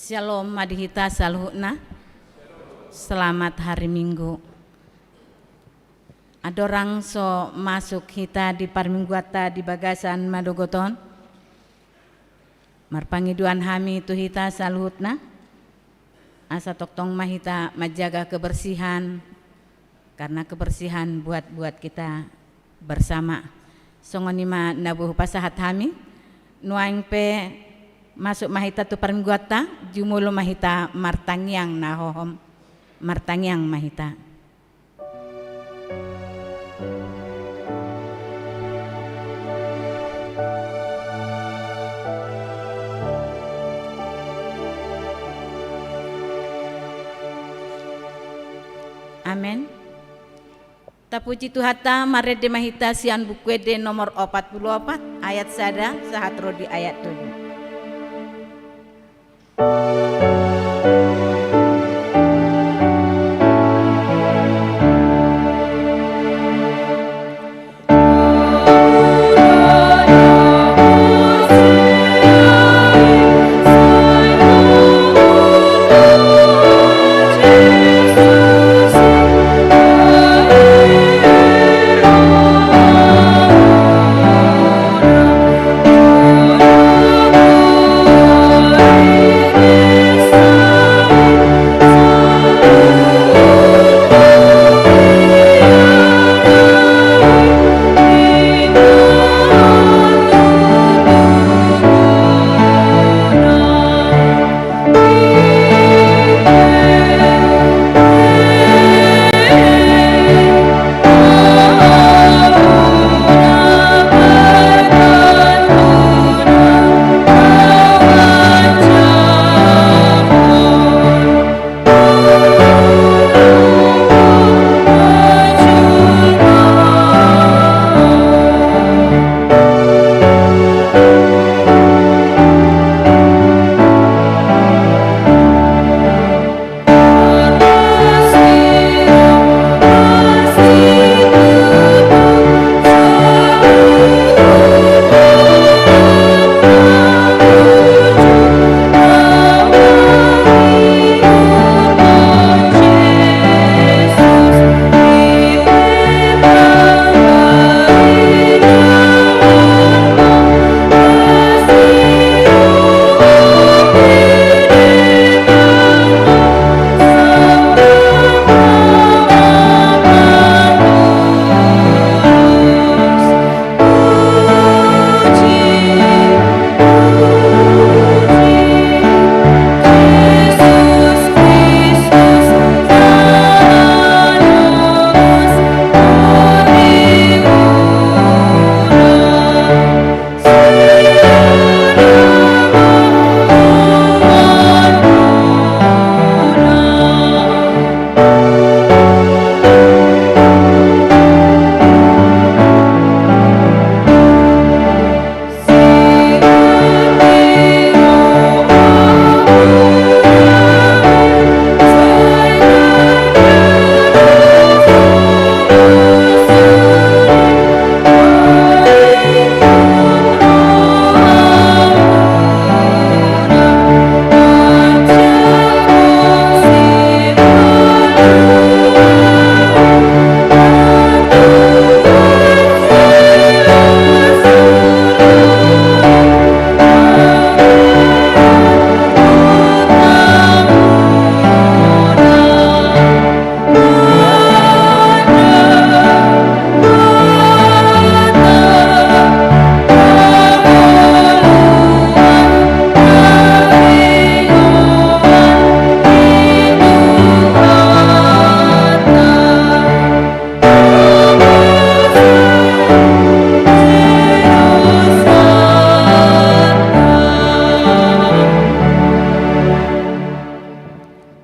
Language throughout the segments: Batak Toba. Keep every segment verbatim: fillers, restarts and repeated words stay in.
Syalom ma di hita saluhutna. Selamat hari Minggu. Andorang so masuk hita di parmingguanta di bagasan madogot on, marpangidoan hami tu hita saluhutna, asa tongtong ma hita manjaga kebersihan, karena kebersihan buat, buat kita bersama. Songon i ma na boi hupasahat hami. Nuaeng pe masuk ma hita tu parmingguanta, jumolo ma hita martangiang na hohom. Martangiang ma hita. Amen. Tapuji Tuhanta, marende ma hita sian Buku Ende nomor opat pulu opat, ayat sada sahat ro di ayat tolu.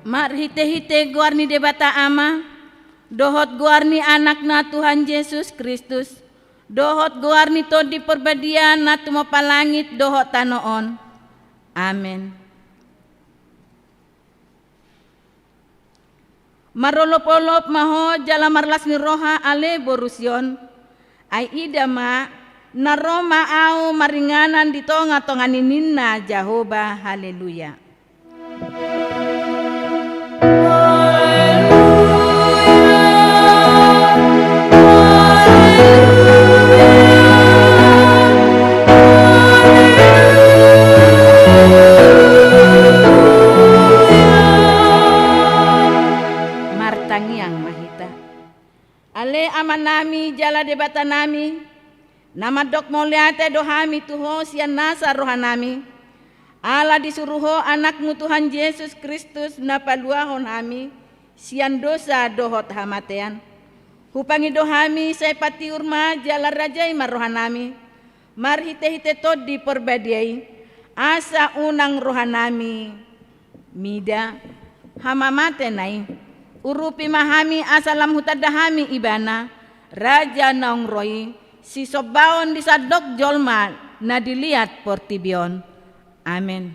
Marhite-hite goar ni Debata Ama, dohot goar ni Anakna Tuhan Jesus Kristus, dohot goar ni Tondi Parbadia na tumompa langit dohot tano on. Amen. Marolop-olop ma ho jala marlas ni roha ale boru Sion, ai ida ma, na ro ma ahu maringanan di tonga-tonga ni ninna Jahowa. Haleluya. Debatanami, na mandok mauliate do hami tu Ho sian nasa rohanami, ala disuru Ho Anakmu Tuhan Jesus Kristus na paluahon hami sian dosa dohot hamatean. Hupangido hami, sai patiur ma jala rajai ma rohanami, marhitehite Tondi Parbadia i, asa unang rohanami mida hamamatean i. Urupi ma hami asa lam hutanda hami Ibana, Raja naung ro i, sisombaon di sandok jolma na di liat portibi on. Amen.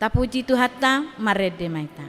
Tapuji Tuhanta, marende ma hita.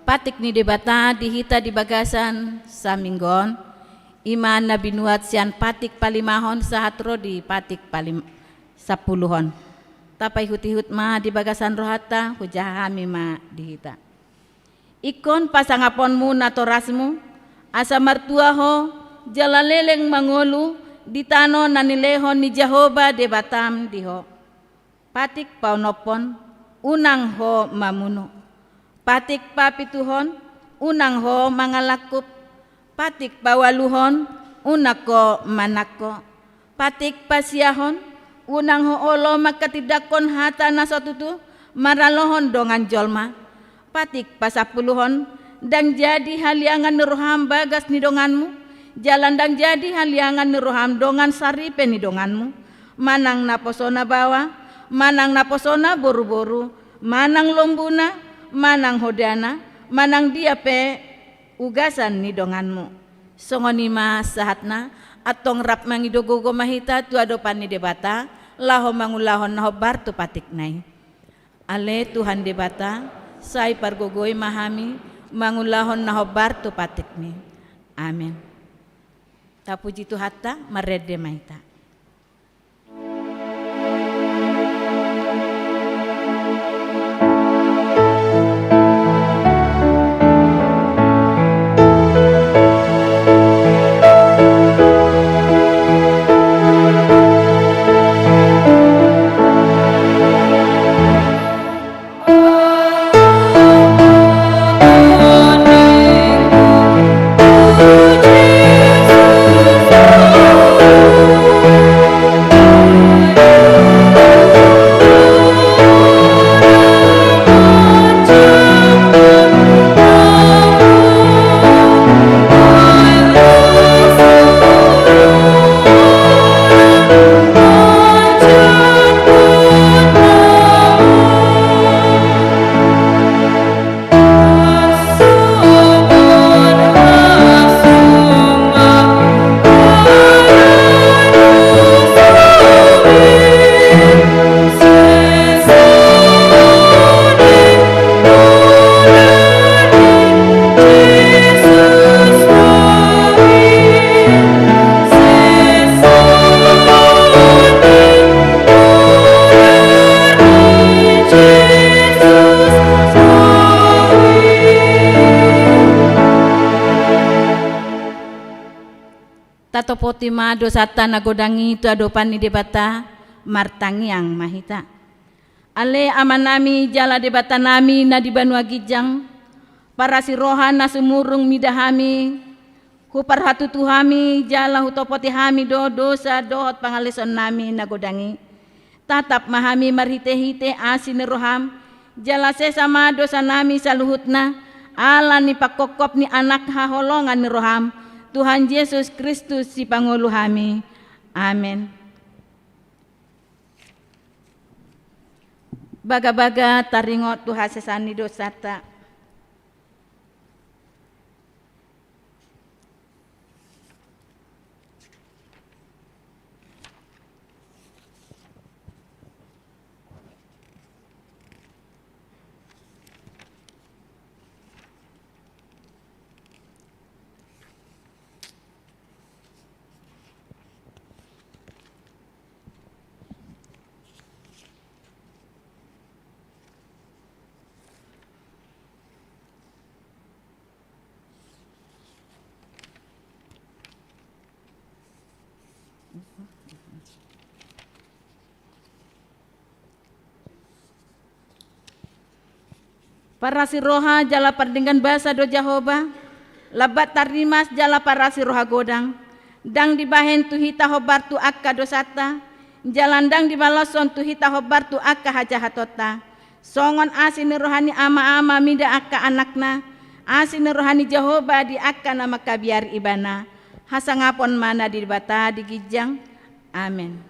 Patik ni Debata di hita di bagasan saminggu on, i ma na binuat sian Patik palimahon sahat ro di Patik palim-, sampuluhon. Tapaihut-ihut ma di bagasan rohanta, hujaha hami ma di hita. Ingkon pasangaponmu natorasmu, asa martua ho, jala leleng mangolu di tano na nilehon ni Jahowa Debatam di ho. Patik paonomhon, unang ho mamunu. Patik papituhon, unang ho mangalangkup. Patik paualuhon, unang ho manangko. Patik pasiahon, unang ho olo manghatindanghon hata na so tutu maralohon dongan jolma. Patik pasampuluhon, ndang jadi haliangan ni roham bagas ni donganmu, jala ndang jadi haliangan ni roham dongan saripe ni donganmu, manang naposona baoa, manang naposona boruboru, manang lombuna, manang hodana, manang dia pe ugasan ni donganmu. Songon i ma sahatna, antong rap mangido gogo ma hita tu adopan ni Debata, laho mangulahon na hombar tu patikna i. Ale Tuhan Debata, sai pargogoi ma hami mangulahon na hombar tu patikmi. Amen. Tapuji Tuhanta, marende ma hita. Poti ma dosanta na godang i tu adopan ni Debata, martangiang ma hita. Ale Amanami jala Debatanami na di banua ginjang, parasi roha na sumurung mida hami, huparhatutu hami jala hutopoti hami do dosa dohot pangalaosion nami na godang i. Tatap ma hami marhitehite asi ni roham, jala sesa ma dosa nami saluhutna, ala ni pangkophop ni Anak haholongan ni roham, Tuhan Jesus Kristus Sipangolu hami. Amen. Bagabaga taringot tu hasesaan ni dosanta. Parasi roha jala pardenggan basa do Jahowa, lambat tarrimas jala parasi roha godang. Ndang dibahen tu hita hombar tu angka dosanta, jala ndang dibaloshon tu hita hombar tu angka hajahatonta. Songon asi ni roha ni ama-ama mida angka anakna, asi ni roha ni Jahowa di angka na mangkabiari ibana. Hasangapon ma na di Debata di ginjang. Amen.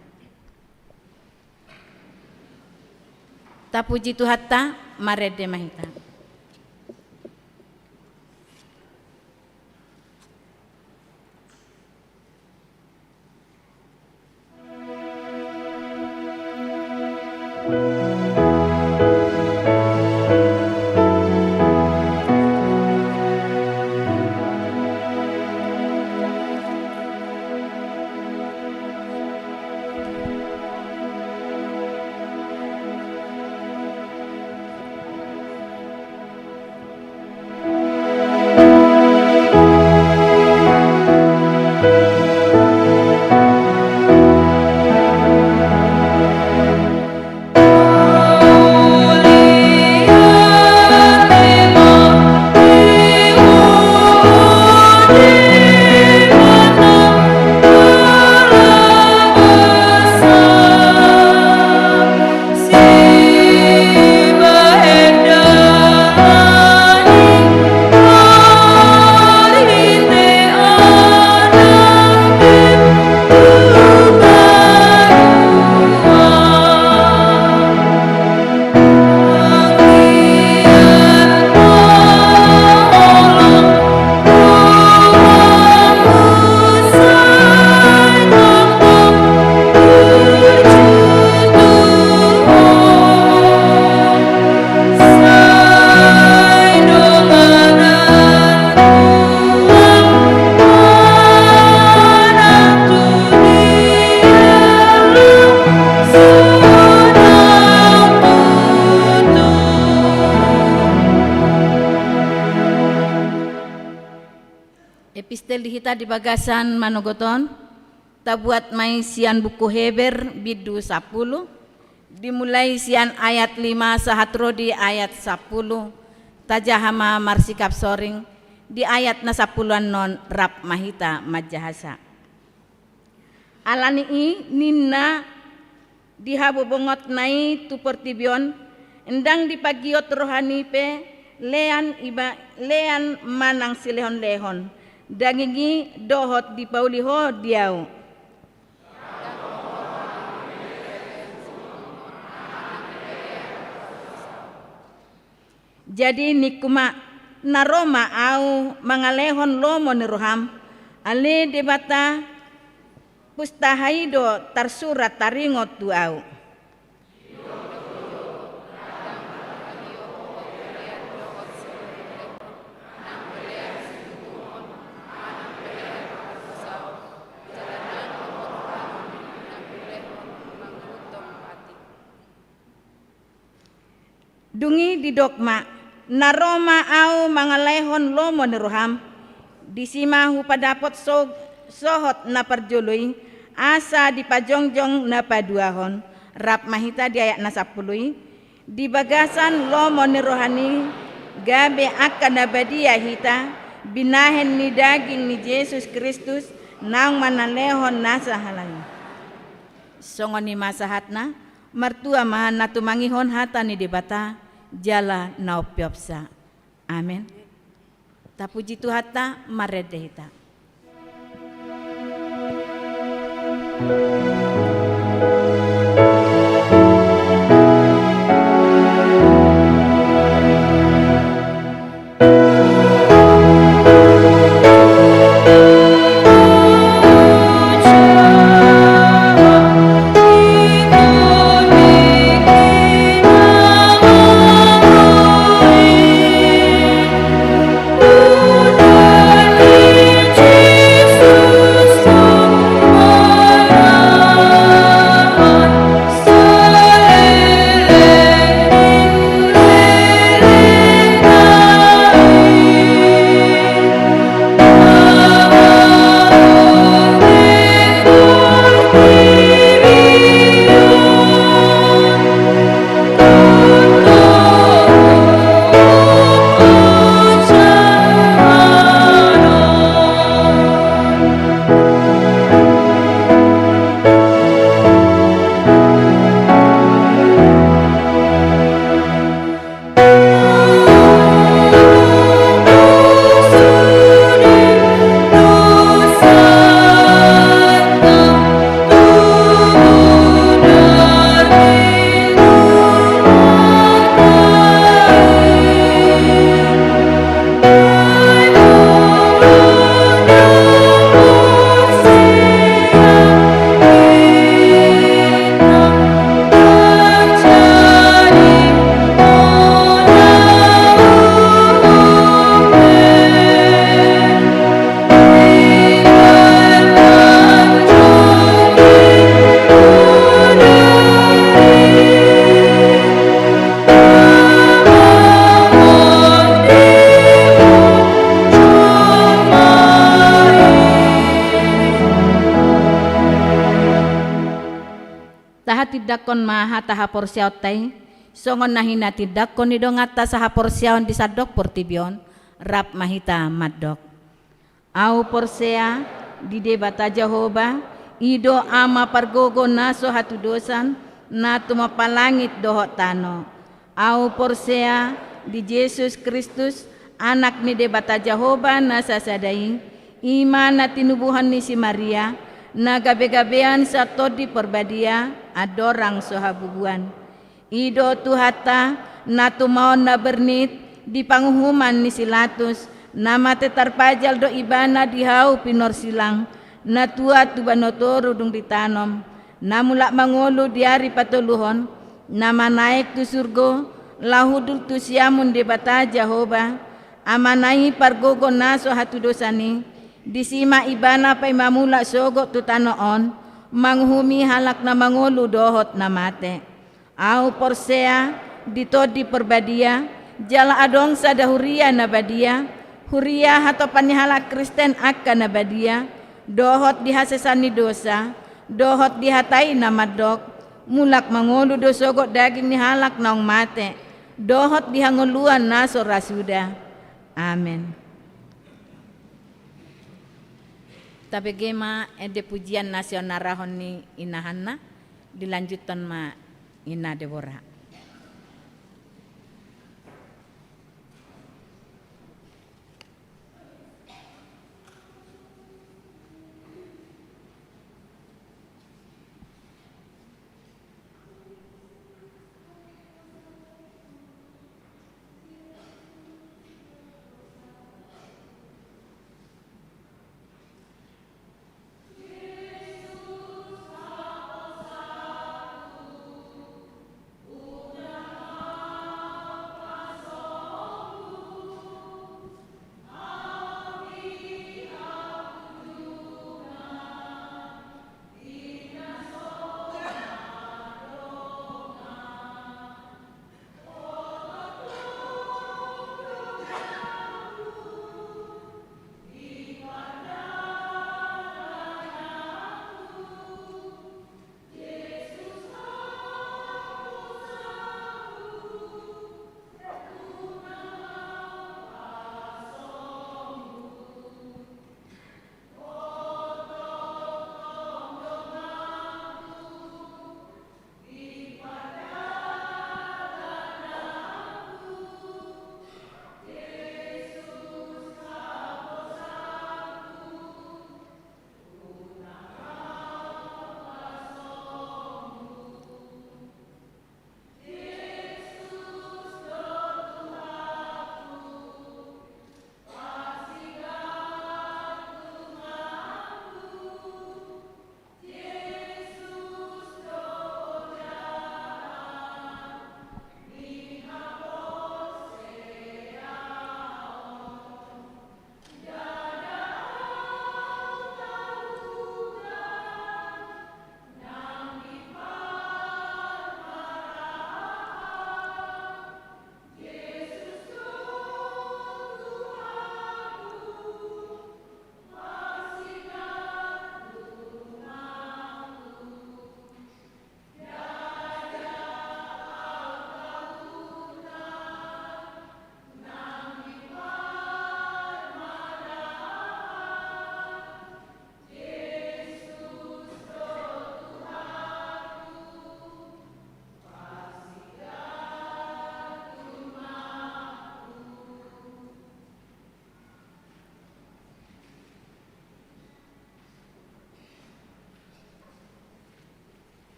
Tapuji Tuhanta, marende ma hita. Epistel di hita di bagasan manogot on, tabuat ma i sian buku Heber bindu sampulu, dimulai sian ayat lima sahat ro di ayat sampulu. Tajaha ma marsikap soring, di ayat na sampulu annon rap ma hita manjahasa. Ala ni i ninna di habobongotna i tu portibi on, ndang dipanggiot rohani pe lean iba, lean manang silehon-lehon daging i dohot dipauli ho di ahu. Jadi ningku ma, na ro ma ahu mangalehon lomo ni roham, ale Debata, pustaha i do tarsurat taringot tu ahu. Dung i didok ma, na ro ma ahu mangalehon lomo ni roham, disi ma hupadapot sog-, sohot na parjolo i, asa dipajongjong na paduahon. Rap ma hita di ayat na sampulu i, di bagasan lomo ni rohani, gabe angka na badia hita, binahen ni daging ni Jesus Kristus, naung mangalehon nasa halani. Songon i ma sahatna, martua ma na tumangihon hata ni Debata, jala na umpeopsa. Amen. Tapuji Tuhanta, marende hita. Tahatindangkon ma hata haporseaonta i, songon na hinatindangkon ni donganta sahaporseaon di sandok portibi on. Rap ma hita mandok. Ahu porsea di Debata Jahowa, i do Ama pargogo na so hatudosan, na tumompa langit dohot tano. Ahu porsea di Jesus Kristus, Anak ni Debata Jahowa na sasada i, i ma na tinubuhon ni si Maria, na gabegabean sian Tondi Parbadia, andorang so habubuan. I do Tuhanta, na tumaon na bernit di panguhuman ni si Latus, na mate tarpajal do ibana di hau pinorsilang, na tuat tu banua toru dung ditanom, na mulak mangolu di ari patoluhon, na manaek tu surgo, laho hundul tu siamun Debata Jahowa, Amana i pargogo na so hatudosan i, disi ma ibana paima mulak sogot tu tano on, manguhumi halak na mangolu dohot na mate. Ahu porsea di Tondi Parbadia, jala adong sada huria na badia, huria hatopan ni halak Kristen angka na badia, dohot di hasesaan ni dosa, dohot di hata i na mandok, mulak mangolu do sogot daging ni halak naung mate, dohot di hangoluan na so ra suda. Amen. Tabege ma ende pujian na sonarahon ni Ina Hanna, dilanjuthon ma Ina Debora.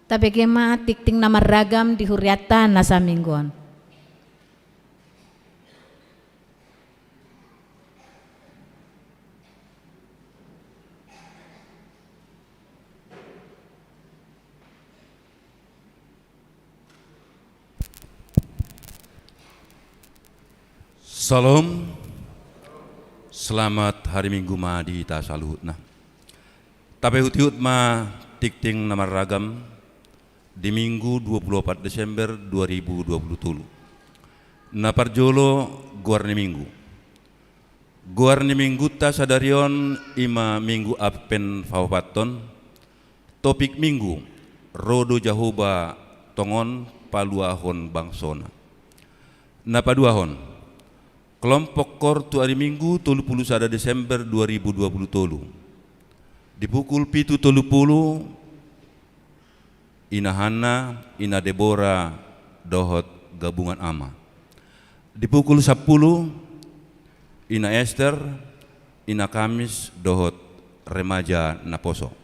Tabege ma tingting na marragam di hurianta na saminggu on. Syalom. Selamat hari Minggu ma di hita saluhutna. Tapaihut-ihut ma tingting na marragam di Minggu dua puluh opat Desember dua ribu dua puluh tolu. Na parjolo, goar ni Minggu. Goar ni Minggunta sadari on i ma Minggu Advent paopathon. Topik Minggu: Ro do Jahowa tongon paluahon bangsona. Na paduahon, kelompok kor tu ari Minggu tolu pulu sada Desember dua ribu dua pulu tolu. Di pukul pitu tolu pulu, Ina Hanna, Ina Debora, dohot gabungan ama. Di pukul sampulu, Ina Ester, Ina Kamis, dohot remaja naposo.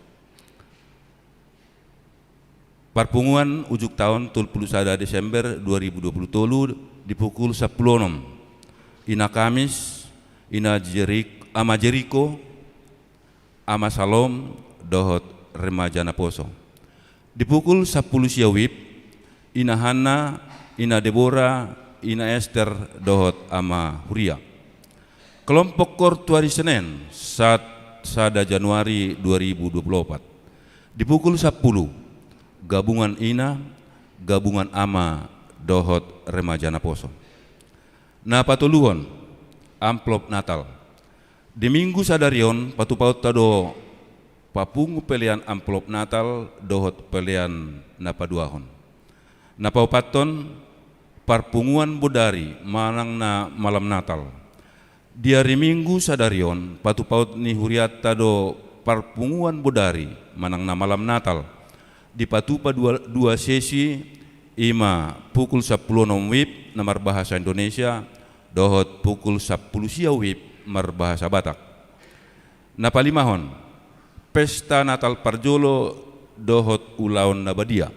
Parpunguan ujung taon tolu pulu sada Desember dua ribu dua pulu tolu, di pukul sampulu onom, Ina Kamis, Ina Jerik-, Ama Jeriko, Ama Salom, dohot remaja naposo. Di pukul sampulu sia WIB, Ina Hanna, Ina Debora, Ina Ester, dohot Ama Huria. Kelompok kor tu ari Senen, sat-, sada Januari dua ribu dua pulu opat. Di pukul sampulu, gabungan ina, gabungan ama, dohot remaja naposo. Na patoluhon, amplop Natal. Di Minggu sadari on patupaonta do papungu pelean amplop Natal dohot pelean na paduahon. Na paopathon, parpunguan bodari manang na malam Natal. Di ari Minggu sadari on patupaon ni hurianta do parpunguan bodari manang na malam Natal. Dipatupa dua, dua sesi, i ma pukul sampulu onom WIB na marbahasa Indonesia, dohot pukul sampulu sia WIB marbahasa Batak. Na palimahon, pesta Natal parjolo dohot ulaon na badia.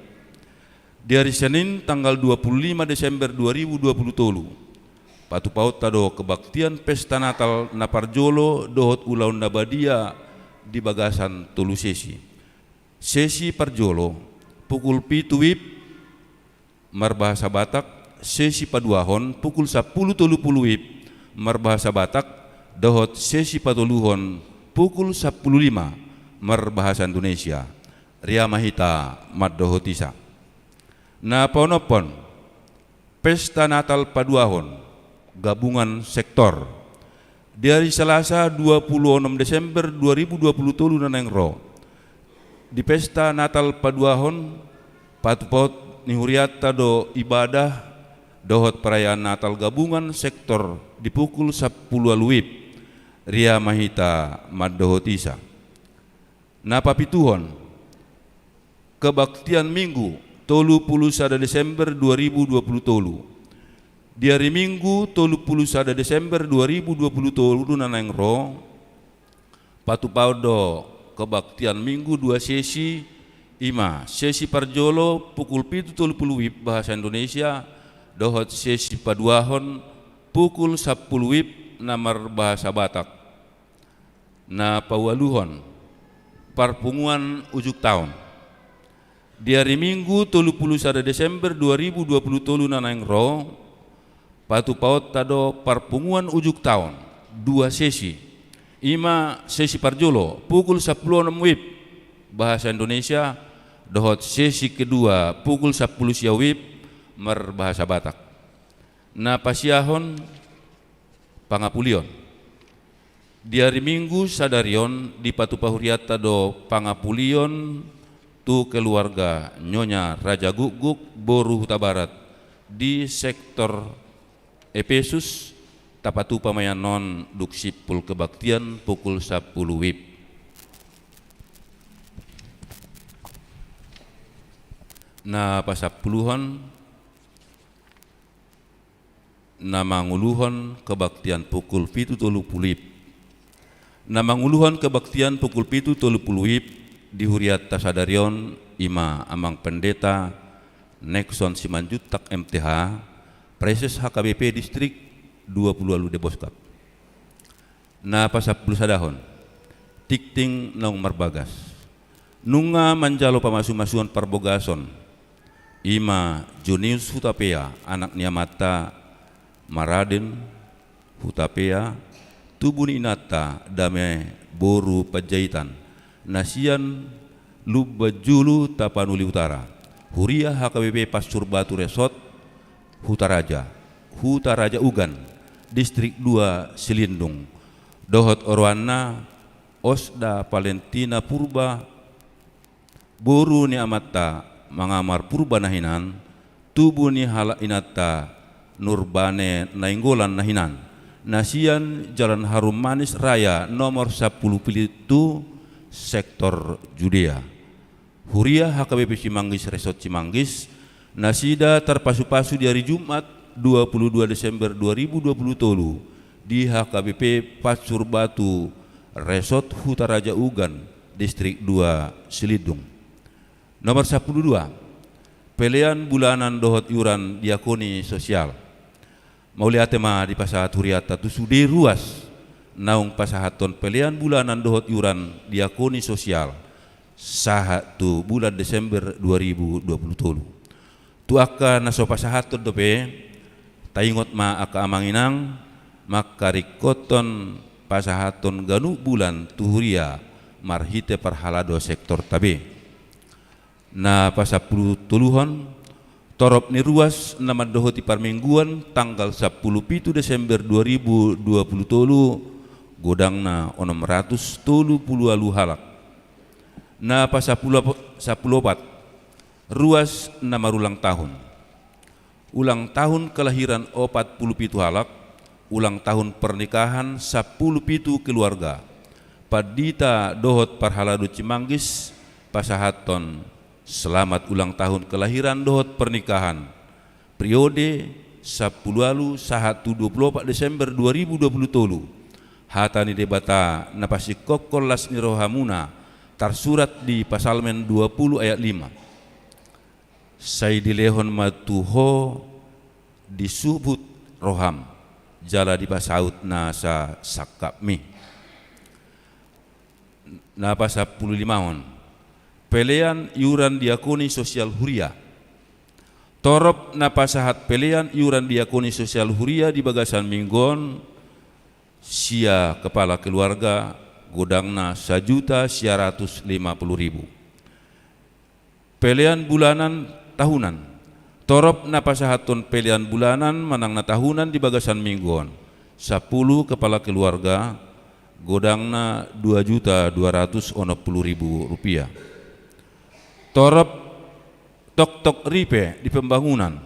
Di ari Senin tanggal dua pulu lima Desember dua ribu dua pulu tolu, patupaonta do kebaktian pesta Natal na parjolo dohot ulaon na badia di bagasan tolu sesi. Sesi parjolo, pukul pitu WIB marbahasa Batak, sesi paduahon pukul sampulu tolu pulu WIB marbahasa Batak, dohot sesi patoluhon pukul sampulu lima marbahasa Indonesia. Ria ma hita mandohotisa. Na paonomhon, pesta Natal paduahon, gabungan sektor. Di ari Salasa dua pulu onom Desember dua ribu dua pulu tolu na naeng ro, di pesta Natal paduahon, patupaon ni hurianta do ibadah dohot perayaan Natal gabungan sektor di pukul sampulu ualu WIB. Ria ma hita mandohotisa. Na papituhon, kebaktian Minggu tolu pulu sada Desember dua ribu dua pulu tolu. Di ari Minggu tolu pulu sada Desember dua ribu dua pulu tolu na naeng ro, patupaon do kebaktian Minggu dua sesi, i ma sesi parjolo pukul pitu tolu pulu WIB bahasa Indonesia, dohot sesi paduahon pukul sampulu WIB na marbahasa Batak. Na paualuhon, parpunguan ujung taon. Di ari Minggu tolu pulu sada Desember dua ribu dua pulu tolu na naeng ro, patupaonta do parpunguan ujung taon, dua sesi. I ma sesi parjolo pukul sampulu onom WIB bahasa Indonesia, dohot sesi kedua pukul sampulu sia WIB marbahasa Batak. Na pasiahon, pangapulion. Di ari Minggu sadari on dipatupa hurianta do pangapulion tu keluarga Nyonya Raja Gukguk, boru Hutabarat, di sektor Epesus. Tapatupa ma i annon dung simpul kebaktian pukul sampulu WIB. Na pasampuluhon, na manguluhon kebaktian pukul pitu tolu pulu WIB. Na manguluhon kebaktian pukul pitu tolu pulu WIB, Di hurianta sadari on, i ma Amang Pendeta Nexon Simanjuntak M T H, Praeses H K B P Distrik dua pulu ualu Deboskap. Na pasampulu sadahon, tingting naung marbagas. Nunga manjalo pamasumasuon parbogason, i ma Junius Hutapea, anak ni amanta Maraden Hutapea, tubu ni inanta Dame boru Panjaitan, na sian Lumban Julu, Tapanuli Utara, huria H K B P Pansur Batu Resort Hutaraja, Hutaraja Ugan, Distrik dua Silindung, dohot oroanna Osda Valentina Purba, boru ni amanta Mangamar Purba na hinan, tubu ni halak inanta Nurbane Nainggolan na hinan, na sian Jalan Harum Manis Raya nomor sampulu pitu, sektor Judea. Huria H K B P Simanggis Resort Simanggis, nasida tarpasupasu di ari Jumat dua pulu dua Desember dua ribu dua pulu tolu di H K B P Pansur Batu Resort Hutaraja Ugan, Distrik dua Silindung. Nomor sampulu dua, pelean bulanan dohot iuran diakoni sosial. Mauliate ma dipasahat hurianta tu sude ruas naung pasahathon pelean bulanan dohot iuran diakoni sosial sahat tu bulan Desember dua ribu dua pulu tolu. Tu angka na so pasahathon dope, taingot ma angka amang inang, mangkaringkothon pasahathon ganup bulan tu huria marhite parhalado sektorta be. Na pasampulu toluhon, torop ni ruas na mandohoti parmingguon tanggal sampulu pitu Desember dua ribu dua pulu tolu, godangna onom ratus tolu pulu ualu halak. Na pasampulu ap-, sampulu opat, ruas na marulang tahun. Ulang tahun kelahiran opat pulu pitu halak, ulang tahun pernikahan sampulu pitu keluarga. Pandita dohot parhalado Cimanggis pasahathon selamat ulang tahun kelahiran dohot pernikahan. Periode sampulu ualu sahat tu dua pulu opat Desember dua ribu dua pulu tolu. Hata ni Debata na pasingkophon las ni rohamuna tarsurat di Psalmen dua pulu ayat lima. Sai dilehon ma tu ho disubut roham, jala dipasaut nasa sangkapmi. Na pasampulu limahon, pelean iuran diakoni sosial huria. Torop na pasahat pelean iuran diakoni sosial huria di bagasan minggu on, sia kepala keluarga, godangna sajuta sia ratus lima pulu ribu. Pelean bulanan tahunan. Torop na pasahathon pelean bulanan manang na tahunan di bagasan minggu on, sampulu kepala keluarga, godangna dua juta dua ratus onom pulu ribu rupiah. Torop toktok ripe di pembangunan.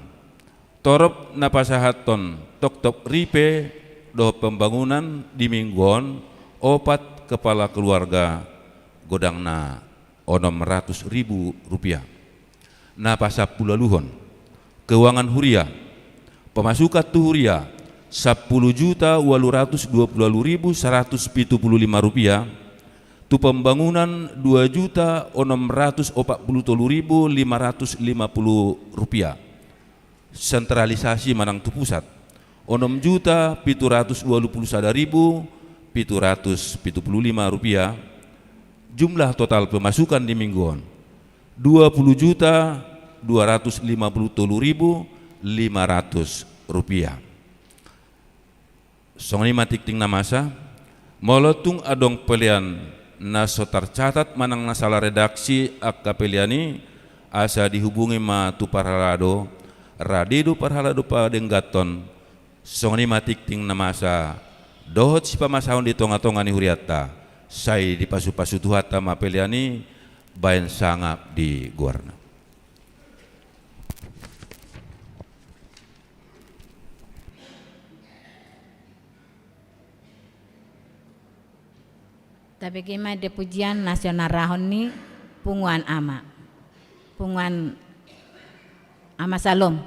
Torop na pasahathon toktok ripe dohot pembangunan di minggu on, opat kepala keluarga, godangna onom ratus ribu rupiah. Na pasampulu ualuhon, keuangan huria. Pemasukan tu huria, sampulu juta ualu ratus dua pulu ualu ribu saratus pitu pulu lima rupiah. Tu pembangunan, dua juta onom ratus opat pulu tolu ribu lima ratus lima pulu rupiah. Sentralisasi manang tu pusat, onom juta pitu ratus ualu pulu sada ribu pitu ratus pitu pulu lima rupiah. Jumlah total pemasukan di minggu on, dua pulu juta dua ratus lima pulu tolu ribu lima ratus rupiah. Songon i ma tingting na masa. Molo tung adong pelean na so tarcatat manang na sala redaksi angka pelean i, asa dihubungi ma tu parhalado, rade do parhalado padengganhon. Songon i ma tingting na masa dohot sipamasaon di tongatonga ni hurianta, sai dipasupasu Tuhanta ma pelean i baen sangap di goarna. Tabege ma di pujian na sian arahon ni punguan ama. Punguan Ama Salom.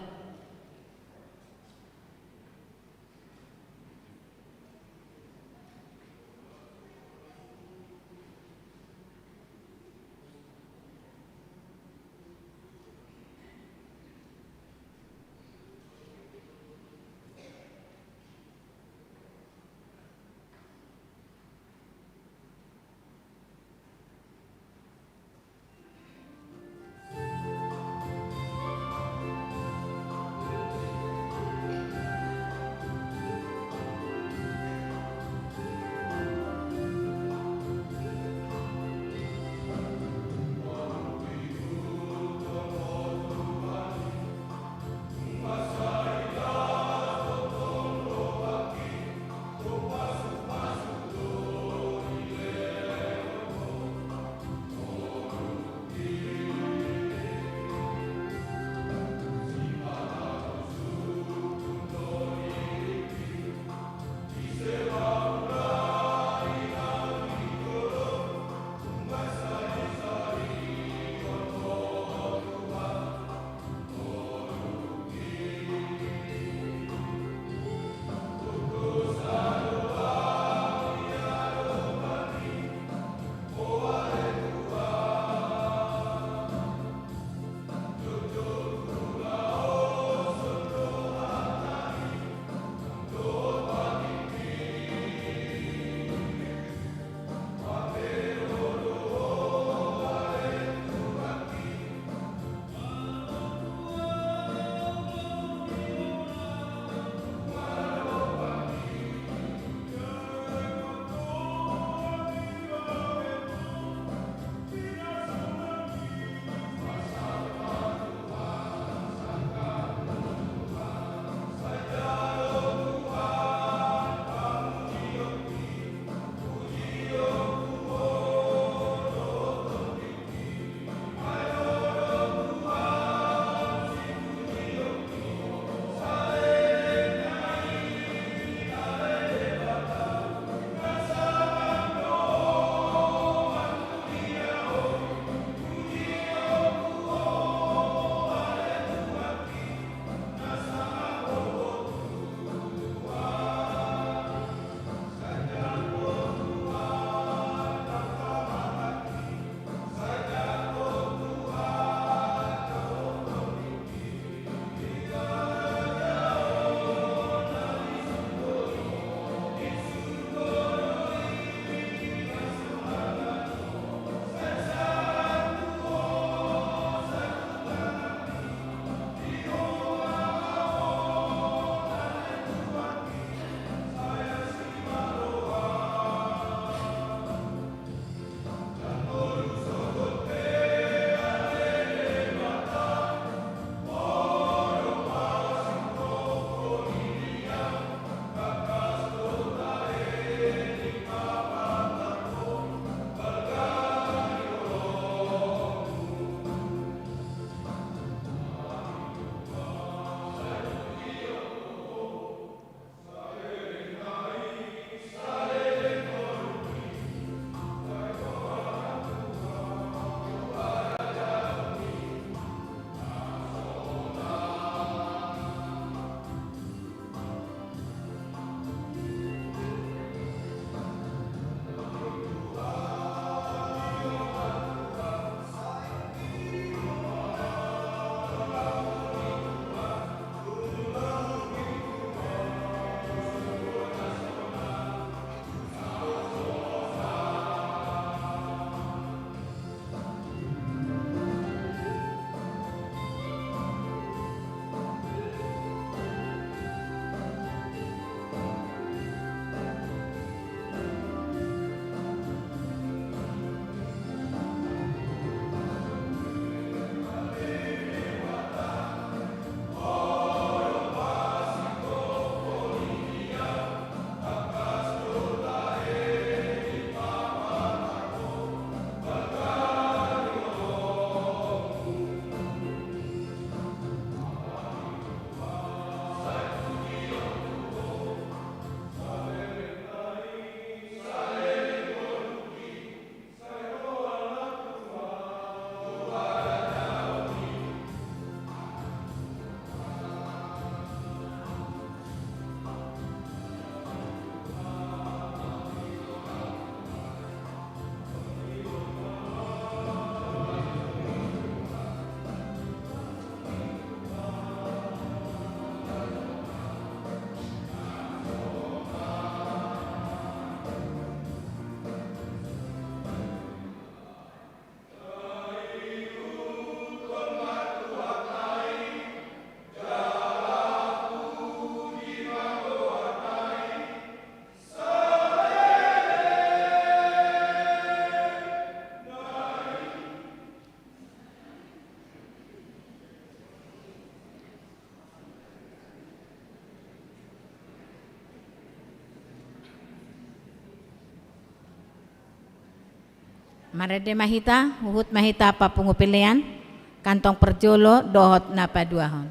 Marende ma hita, huhut ma hita papungu pelean, kantong parjolo dohot na paduahon.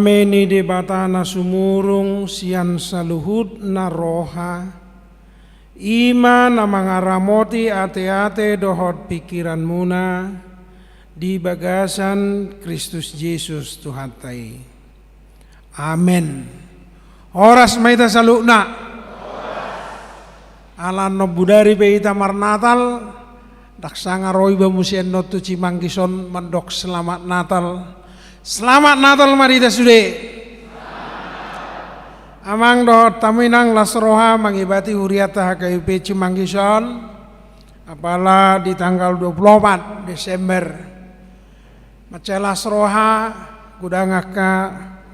Dame ni Debata na sumurung sian saluhut na roha, i ma na mangaramoti ateate dohot pingkiranmuna di bagasan Kristus Jesus Tuhanta i. Amen. Horas ma hita saluhutna. Ala annon bodari pe hita marnatal, ndang sanga ro iba muse annon tu cimanggis on mandok selamat Natal. Selamat Natal ma di hita sude. Amang dohot hamu inang, las roha mangibati hurianta H K B P Cimanggis on, apala di tanggal dua puluh opat Desember. Mansai las roha, godang angka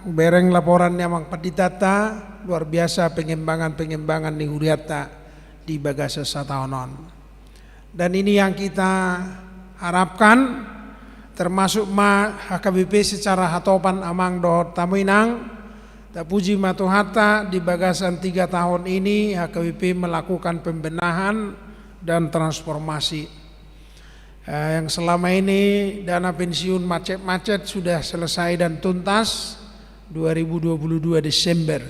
hubereng laporan ni amang panditanta, luar biasa pengembangan-pengembangan ni hurianta di bagasan sataon on. Dan ini yang kita harapkan, termasuk ma H K B P secara hatopan, amang dohot hamu inang. Tapuji ma Tuhanta, di bagasan tiga tahun ini H K B P melakukan pembenahan dan transformasi. Eh, yang selama ini dana pensiun macet-macet sudah selesai dan tuntas dua ribu dua puluh dua Desember.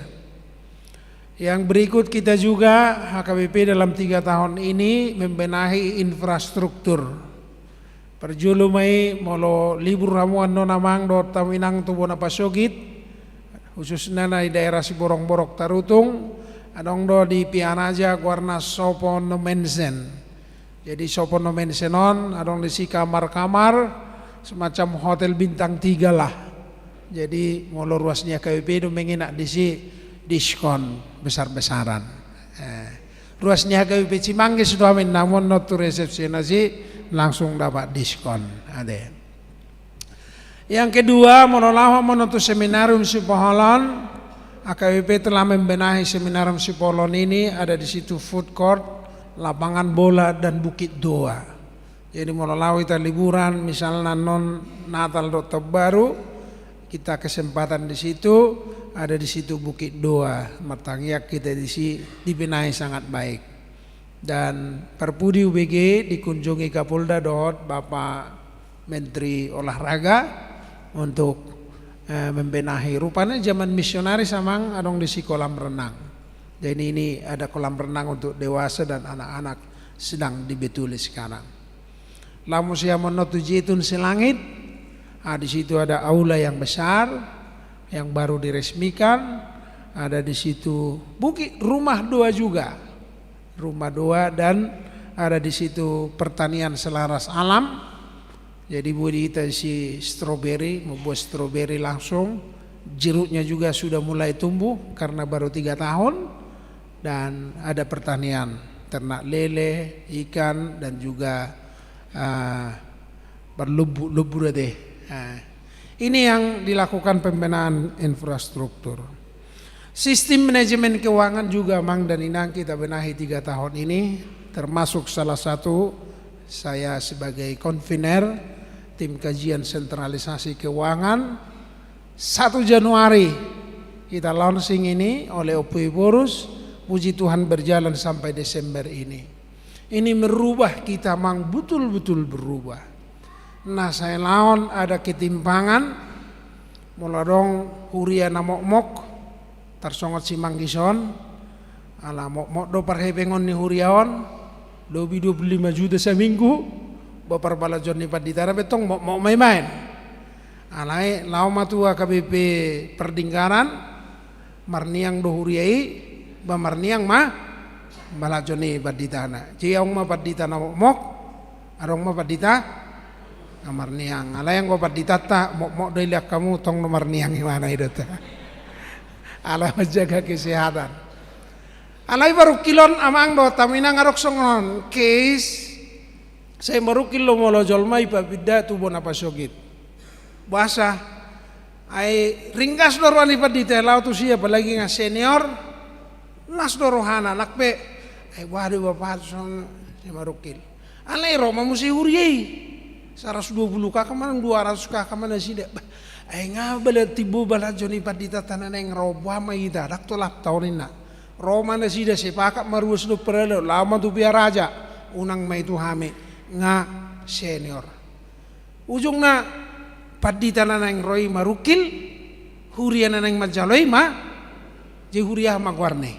Yang berikut, kita juga H K B P dalam tiga tahun ini membenahi infrastruktur. Parjolo ma i, molo libur hamu annon amang dohot hamu inang tu bona pasogit, khususna na di daerah Siborongborok Tarutung, adong do di Pian Aja goarna Soponomensen. Jadi Soponomensen on adong disi kamar-kamar, semacam hotel bintang tiga lah. Jadi molo ruas ni H K B P do mengenak disi, diskon besar-besaran. Eh, ruas ni H K B P Cimanggis do, amin, namun not tu resepsionis i langsung dapat diskon. Ate. Yang kedua, molo laho ma annon tu Seminarium Sipoholon, H K B P telah membenahi Seminarium Sipoholon ini, ada di situ food court, lapangan bola, dan Bukit Doa. Jadi molo laho hita liburan, misalna annon Natal dohot Tahun Baru, kita kesempatan di situ, ada di situ Bukit Doa, martangiang hita disi, dibenahi sangat baik. Dan parpudi U B G dikunjungi Kapolda dohot Bapak Menteri Olahraga untuk, eh, membenahi. Rupanya zaman misionaris amang adong disi kolam renang. Dan ini ada kolam renang untuk dewasa dan anak-anak sedang dibetuli sekarang. Laho muse hamu annon tu Zaitun Selangit, ah, di situ ada aula yang besar, yang baru diresmikan, ada di situ Bukit Rumah Doa juga. Rumah Doa, dan ada di situ pertanian selaras alam. Jadi boi hita isi stroberi, membuat stroberi langsung. Jeruknya juga sudah mulai tumbuh karena baru tiga tahun. Dan ada pertanian, ternak lele, ikan, dan juga, ah, berlubbu-lubbu deh. Ah, ini yang dilakukan pembenahan infrastruktur. Sistem manajemen keuangan juga, amang dan inang, kita benahi tiga tahun ini, termasuk salah satu saya sebagai konvener tim kajian sentralisasi keuangan. Satu Januari kita launching ini oleh Ompu Ephorus, puji Tuhan berjalan sampai Desember ini. Ini merubah kita, amang, betul-betul berubah. Na sai laon ada ketimpangan, molo adong huria na mokmok, tarsongon Simanggis on, ala mokmok do parhepengon ni huria on, lobi dua puluh lima juta saminggu, ba parbalanjoon ni panditana pe tong mokmok ma i baen. Alai laho ma tu H K B P Pardinggaran, marniang do huria i, ba marniang ma balanjo ni panditana. Jadi adong ma pandita na mokmok, adong ma pandita na marniang. Alai anggo panditanta mokmok do, dilehon hamu tong do marniang, ibana i do ta. Ala manjaga kesehatan. Alai parungkilon, amang dohot hamu inang, adong songon case, sai marungkil do molo jolma i papinda tu bona pasogit. Boasa? Ai ringgas do roha ni pandita laho tusi, apalagi nga senior, las do rohana, nang pe, ai boha do bapa, songon, sai marungkil. Alai ro ma muse huria i. Saratus dua puluh K K ma nang, dua ratus K K ma nasida. Bah, ai nga bala timbo balanjo ni panditanta na naeng ro, boha ma hita, ndang tolap taon, ninna. Ro ma nasida, sepakat ma ruas dohot parhalado, laho ma tu Pian Aja, unang ma i tu hami, nga senior. Ujungna pandita na naeng ro i marungkil, Huria na naeng manjalo i ma, jadi huria aha ma goarna i?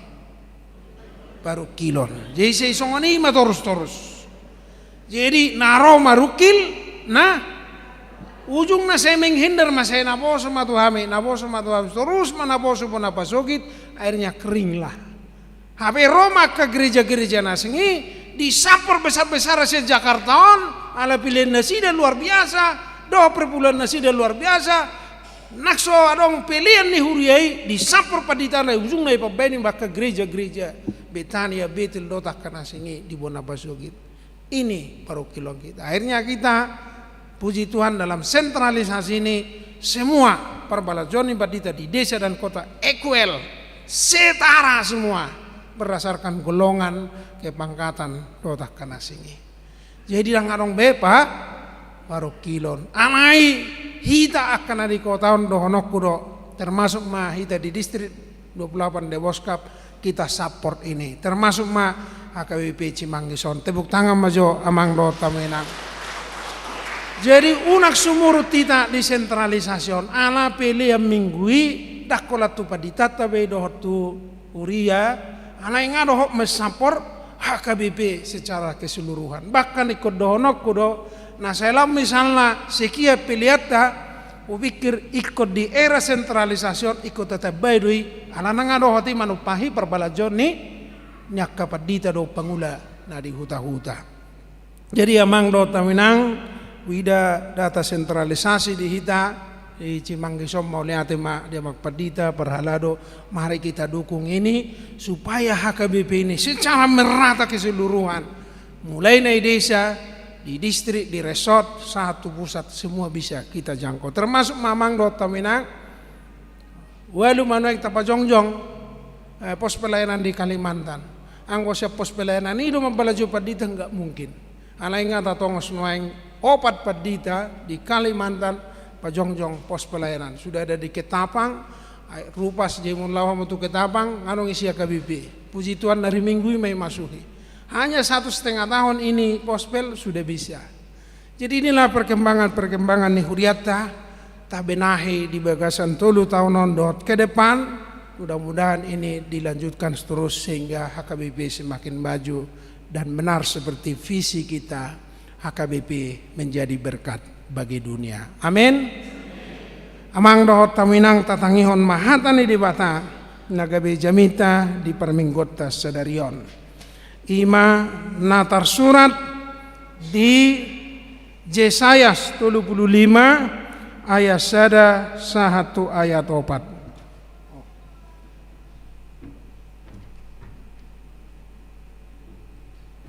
Parungkilon. Jadi sai songon i ma torus-torus. Jadi na ro marungkil, na ujungna sai menghindar ma, sai naposo ma tu hami, naposo ma tu hami, torus ma naposo bona pasogit, akhirnya keringlah. Hape ro ma angka gereja-gereja na asing i, disampor besar-besaran sian Jakarta on, ala pelean nasida luar biasa, dohot perpuluhan nasida luar biasa, nang so adong pelean ni huria i, disampor panditana, ujungna ipambahen i ma angka gereja-gereja Betania, Betel, dohot angka na asing i di bona pasogit. Ini parungkilon kita. Akhirnya kita, puji Tuhan, dalam sentralisasi ini, semua parbalajoan ni pandita di desa dan kota equal, setara semua, berdasarkan golongan, kepangkatan, dohot angka na asing i. Jadi ndang adong be pa, parungkilon. Alai hita angka na di kota on, dohononku do, termasuk ma hita di distrik dua puluh delapan Deboskap, kita support ini. Termasuk ma H K B P Cimanggis on. Tepuk tangan ma jo, amang dohot hamu inang. Jadi unang sumurut hita di sentralisasi on. Ala pelean minggu i, ndang holan tu panditanta be dohot tu huria, alai nga dohot mensupport H K B P secara keseluruhan. Bahkan ingkon dohononku do, na sai laho misalna sekian peleanta, hupikir ingkon di era sentralisasi on ingkon tatambai do i, alana nga dohot i manumpahi parbalajoan ni, ni angka pandita dohot pangula na di huta-huta. Jadi amang dohot hamu inang, huida data sentralisasi di hita, di Cimanggis on, mauliate ma di amang pandita, parhalado, mari kita dukung ini, supaya H K B P ini secara merata keseluruhan, mulai na di desa, di distrik, di resort, sahat tu pusat, semua bisa kita jangkau. Termasuk ma amang dohot hamu inang, ualu ma nuaeng tapajongjong, eh, pos pelayanan di Kalimantan. Anggo sian pos pelayanan i do mambalajo pandita, nggak mungkin. Alai nga tatongos nuaeng opat pandita di Kalimantan pajongjong pos pelayanan. Sudah ada di Ketapang, ai, Rupas, jemon laho hamu tu Ketapang, nga adong isi H K B P. Puji Tuhan, na ari Minggu i ma i masuhi. Hanya satu setengah tahun ini pos pel sudah bisa. Jadi inilah perkembangan-perkembangan ni hurianta, tabenahi di bagasan tolu taon on dohot ke depan. Mudah-mudahan ini dilanjutkan terus sehingga H K B P semakin maju dan benar seperti visi kita, H K B P menjadi berkat bagi dunia. Amin. Amang dohot hamu inang, tatangihon ma hata ni Debata na gabe jamita di parmingguonta sadari on. I ma na tarsurat di Jesayas tolu pulu lima ayat sada sahat tu ayat opat.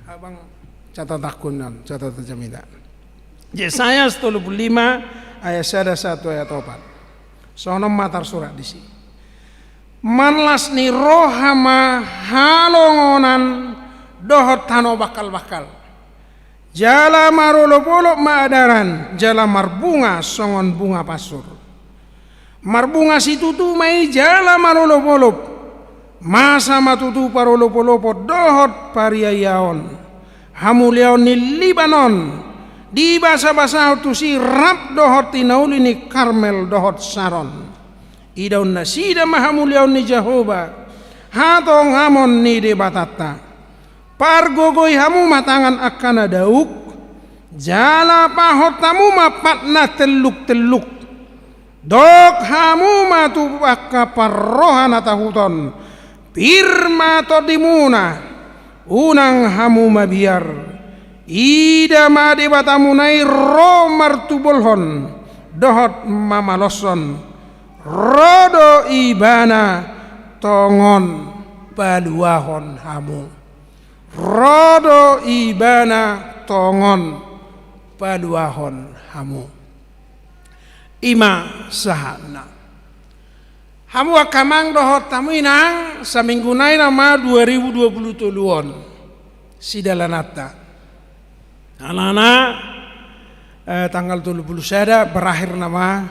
Abang, catatankon on, catatan jamita. Jesayas tolu pulu lima ayat sada sahat tu ayat opat. Songon on ma tarsurat disi. Marlas ni roha ma halongonan dohot tano bangkal-bangkal. Jala marolop-olop ma adaran, jala marbunga songon bunga pansur. Marbunga situtu ma i jala marolop-olop. Masa ma tutu parolop-olopon dohot pariaon. Hamuliaon ni Libanon, dibasa-basahon tusi rap dohot di na uli ni Karmel dohot Saron. Idaon nasida ma hamuliaon ni Jahowa, hatongamon ni Debatanta. Pargogoi hamu ma tangan angka na dauk, jala pahot hamu ma pat na telluk-telluk. Dok hamu ma tu angka parroha na tahuton, pir ma tondimuna, unang hamu mabiar. Ida ma Debatamuna i ro martubolhon dohot mamaloshon. Ro do Ibana tongon paluahon hamu. Ro do Ibana tongon paluahon hamu. I ma sahatna. Hamu angka amang dohot hamu inang, saminggu nai nama dua ribu dua puluh tolu on sidalananta. Alana, eh, tanggal tolu pulu sada berakhir nama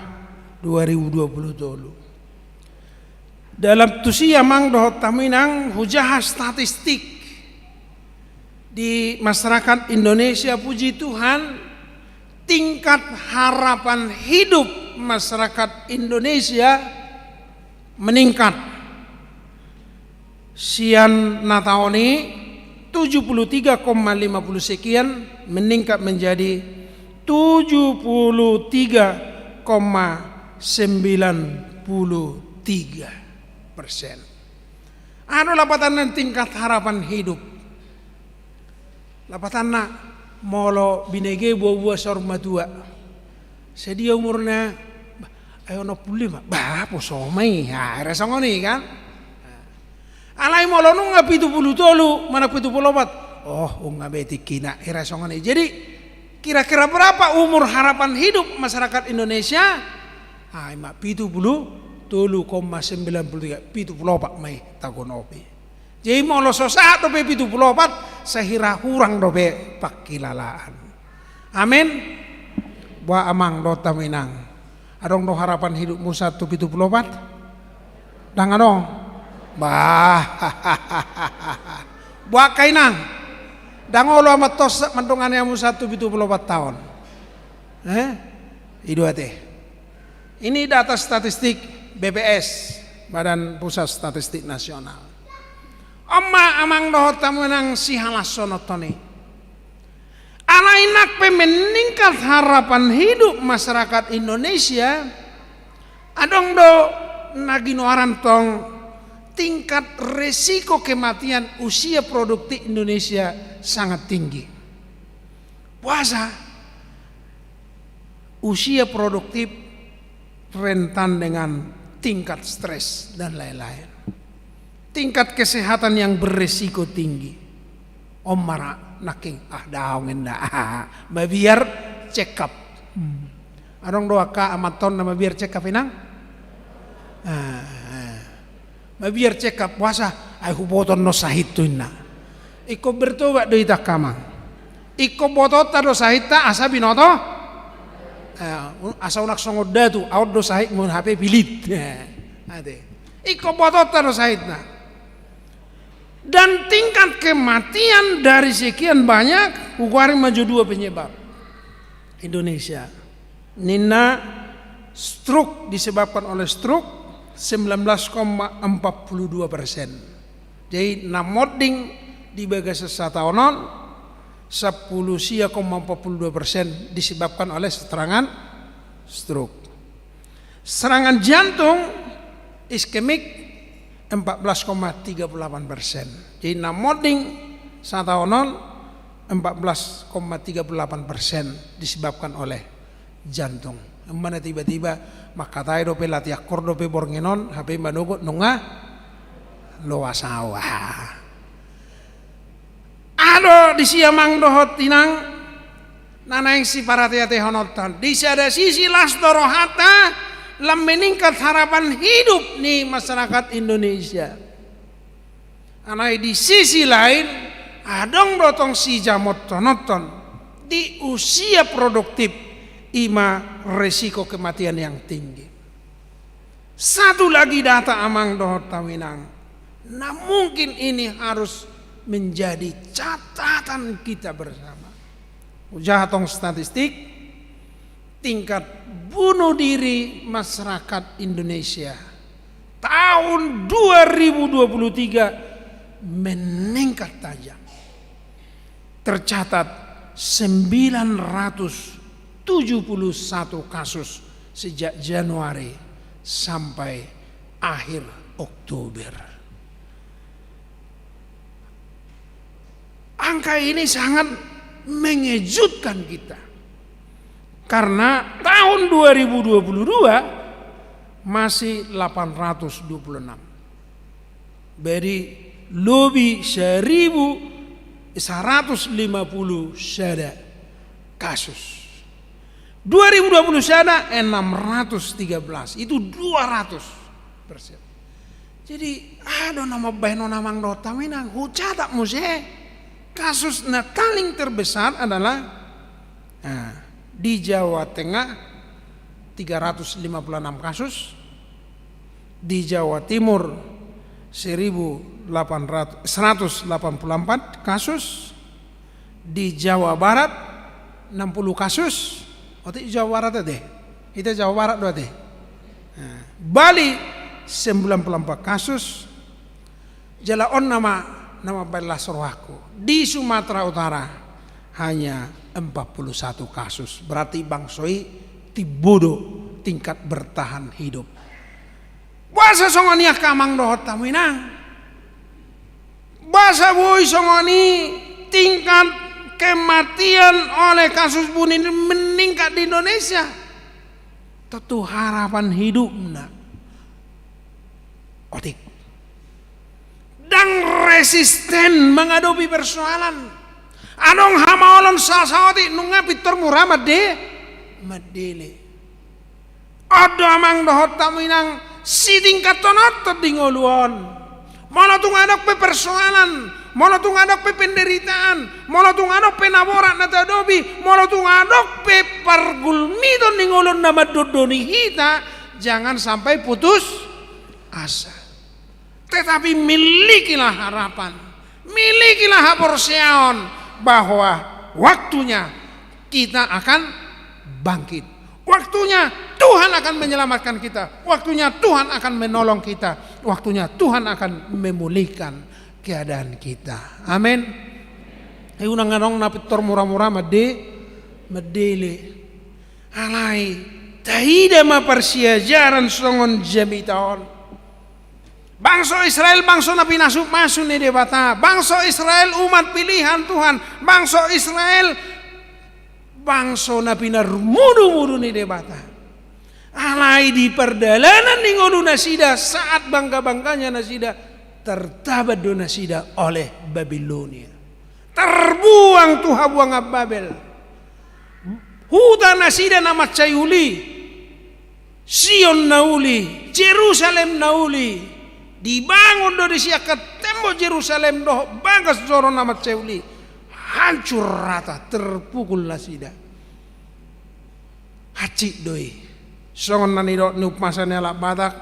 dua ribu dua puluh tolu. Dalam tusi amang dohot hamu inang, hujaha statistik di masyarakat Indonesia, puji Tuhan, tingkat harapan hidup masyarakat Indonesia meningkat. Sian na taon i tujuh puluh tiga koma lima puluh sekian, meningkat menjadi tujuh puluh tiga koma sembilan puluh tiga persen. Aha do lapatanna tingkat harapan hidup? Lapatanna, molo binege buabua saur matua, sadia umurna? Bah, ai onom pulu lima. Bah, poso ma i. Ah, hira songon i kan. Alai molo nunga pitu pulu tolu manang pitu pulu opat, oh, nunga be tingkina, hira songon i. Jadi, kira-kira berapa umur harapan hidup masyarakat Indonesia? Ah, ima pitu pulu tolu koma sembilan puluh tiga, pitu pulu opat ma i tagonopi. Jadi molo so sahat dope pitu pulu opat, sahira hurang dope pangkilalaan. Amin. Boha amang dohot hamu inang, adong do harapan hidupmu sahat tu pitu pulu opat? Ndang adong. Bah. Boha angka inang, ndang olo amang tonsak mandongani hamu sahat tu pitu pulu opat taon? Eh? I do ate. Ini data statistik B P S, Badan Pusat Statistik Nasional. On ma amang dohot hamu inang sihalashononhon i. Alai nang pe meningkat harapan hidup masyarakat Indonesia, adong do na ginoaran tong tingkat resiko kematian usia produktif Indonesia sangat tinggi. Boasa? Usia produktif rentan dengan tingkat stres dan lain-lain. Tingkat kesehatan yang beresiko tinggi. On ma ra nangkin, ah, daong inna. Mabiar check up. Hmm. Adong do angka amanta on na mabiar check up inang? Ah, ah. Mabiar check up, boasa? Ai huboto annon sahithu inna. Ingkon bertobat do hita angka amang. Ingkon botoonta do sahitta asa binoto. Eh, asa unang songon datu, aut do sahitmu hape pilit. Eh, ate. Ingkon botoonta do sahitna. Dan tingkat kematian dari sekian banyak, hugoari ma jo dua penyebab. Indonesia. Ninna stroke, disebabkan oleh stroke sembilan belas koma empat puluh dua persen. Jadi na monding di bagasan sataon on, sampulu sia koma empat puluh dua persen disebabkan oleh serangan stroke. Serangan jantung iskemik empat belas koma tiga puluh delapan persen. Jadi na monding sataon on empat belas koma tiga puluh delapan persen disebabkan oleh jantung. Emana tiba-tiba mangkatai dope, latihan kor dope borngin on, hape manogot nunga loas au. Aha do disi amang dohot inang na naeng siparate-atehononta? Di sada sisi las do rohanta lam meningkat harapan hidup ni masyarakat Indonesia. Alai di sisi lain, adong do tong sijamothononhon di usia produktif, ima resiko kematian yang tinggi. Satu lagi data amang dohot hamu inang, na mungkin ini harus menjadi catatan kita bersama. Hujaha tong statistik, tingkat bunuh diri masyarakat Indonesia tahun dua ribu dua puluh tiga meningkat tajam. Tercatat sembilan ratus tujuh puluh satu kasus sejak Januari sampai akhir Oktober. Angka ini sangat mengejutkan kita. Karena tahun dua ribu dua puluh dua masih delapan ratus dua puluh enam. Jadi lobi seribu saratus lima pulu sada kasus. Dua ribu dua pulu sada enam ratus tiga belas, itu dua ratus persen. Jadi aha do na mambahen on amang dohot hamu inang? Hucatat muse, kasus na paling terbesar adalah, nah, di Jawa Tengah tiga ratus lima puluh enam kasus, di Jawa Timur seribu delapan ratus, seratus delapan puluh empat kasus, di Jawa Barat enam puluh kasus. Otik Jawa Barat ate? Hita Jawa Barat do ate? Nah, Bali Sembilan puluh empat kasus. Jala on nama, nama mambaen las rohangku. Di Sumatera Utara hanya empat puluh satu kasus. Berarti bangso i timbo do tingkat bertahan hidup. Boasa songon i angka amang dohot hamu inang? Boasa boi songon i tingkat kematian oleh kasus bunuh diri meningkat di Indonesia? Tontu harapan hidupna otik. Ndang resisten mangadopi persoalan. Adong hamaolon sasaotik, nunga pintor mura mande, mandele. On do amang dohot hamu inang, sitingkathononton di ngolu on. Molo tung adong pe persoalan, molo tung adong pe penderitaan, molo tung adong pe na borat na taadopi, molo tung adong pe pargulmiton ni ngolu on na mandondoni hita, jangan sampai putus asa. Tetapi milikilah harapan, milikilah haporseaon bahwa waktunya kita akan bangkit. Waktunya Tuhan akan menyelamatkan kita. Waktunya Tuhan akan menolong kita. Waktunya Tuhan akan memulihkan keadaan kita. Amin. Ai unang adong na pintor mura-mura mande, mandele. Alai taida ma parsiajaran songon jamita on. Bangso Israel bangso na pinasumasu ni Debata, bangso Israel umat pilihan Tuhan, bangso Israel bangso na pinarmudu-mudu ni Debata. Alai di pardalanan ni ngolu nasida, saat bangga-bangganya nasida, tartaban do nasida oleh Babilonia. Tarbuang tu habuangan Babel. Huta nasida na mansai uli, Sion na uli, Jerusalem na uli. Dibangun do disi angka tembok Jerusalem dohot bagas joro na mansai uli. Hancur rata, terpukul nasida. Hansit do i. Songon na nidok ni umpasa ni halak Batak,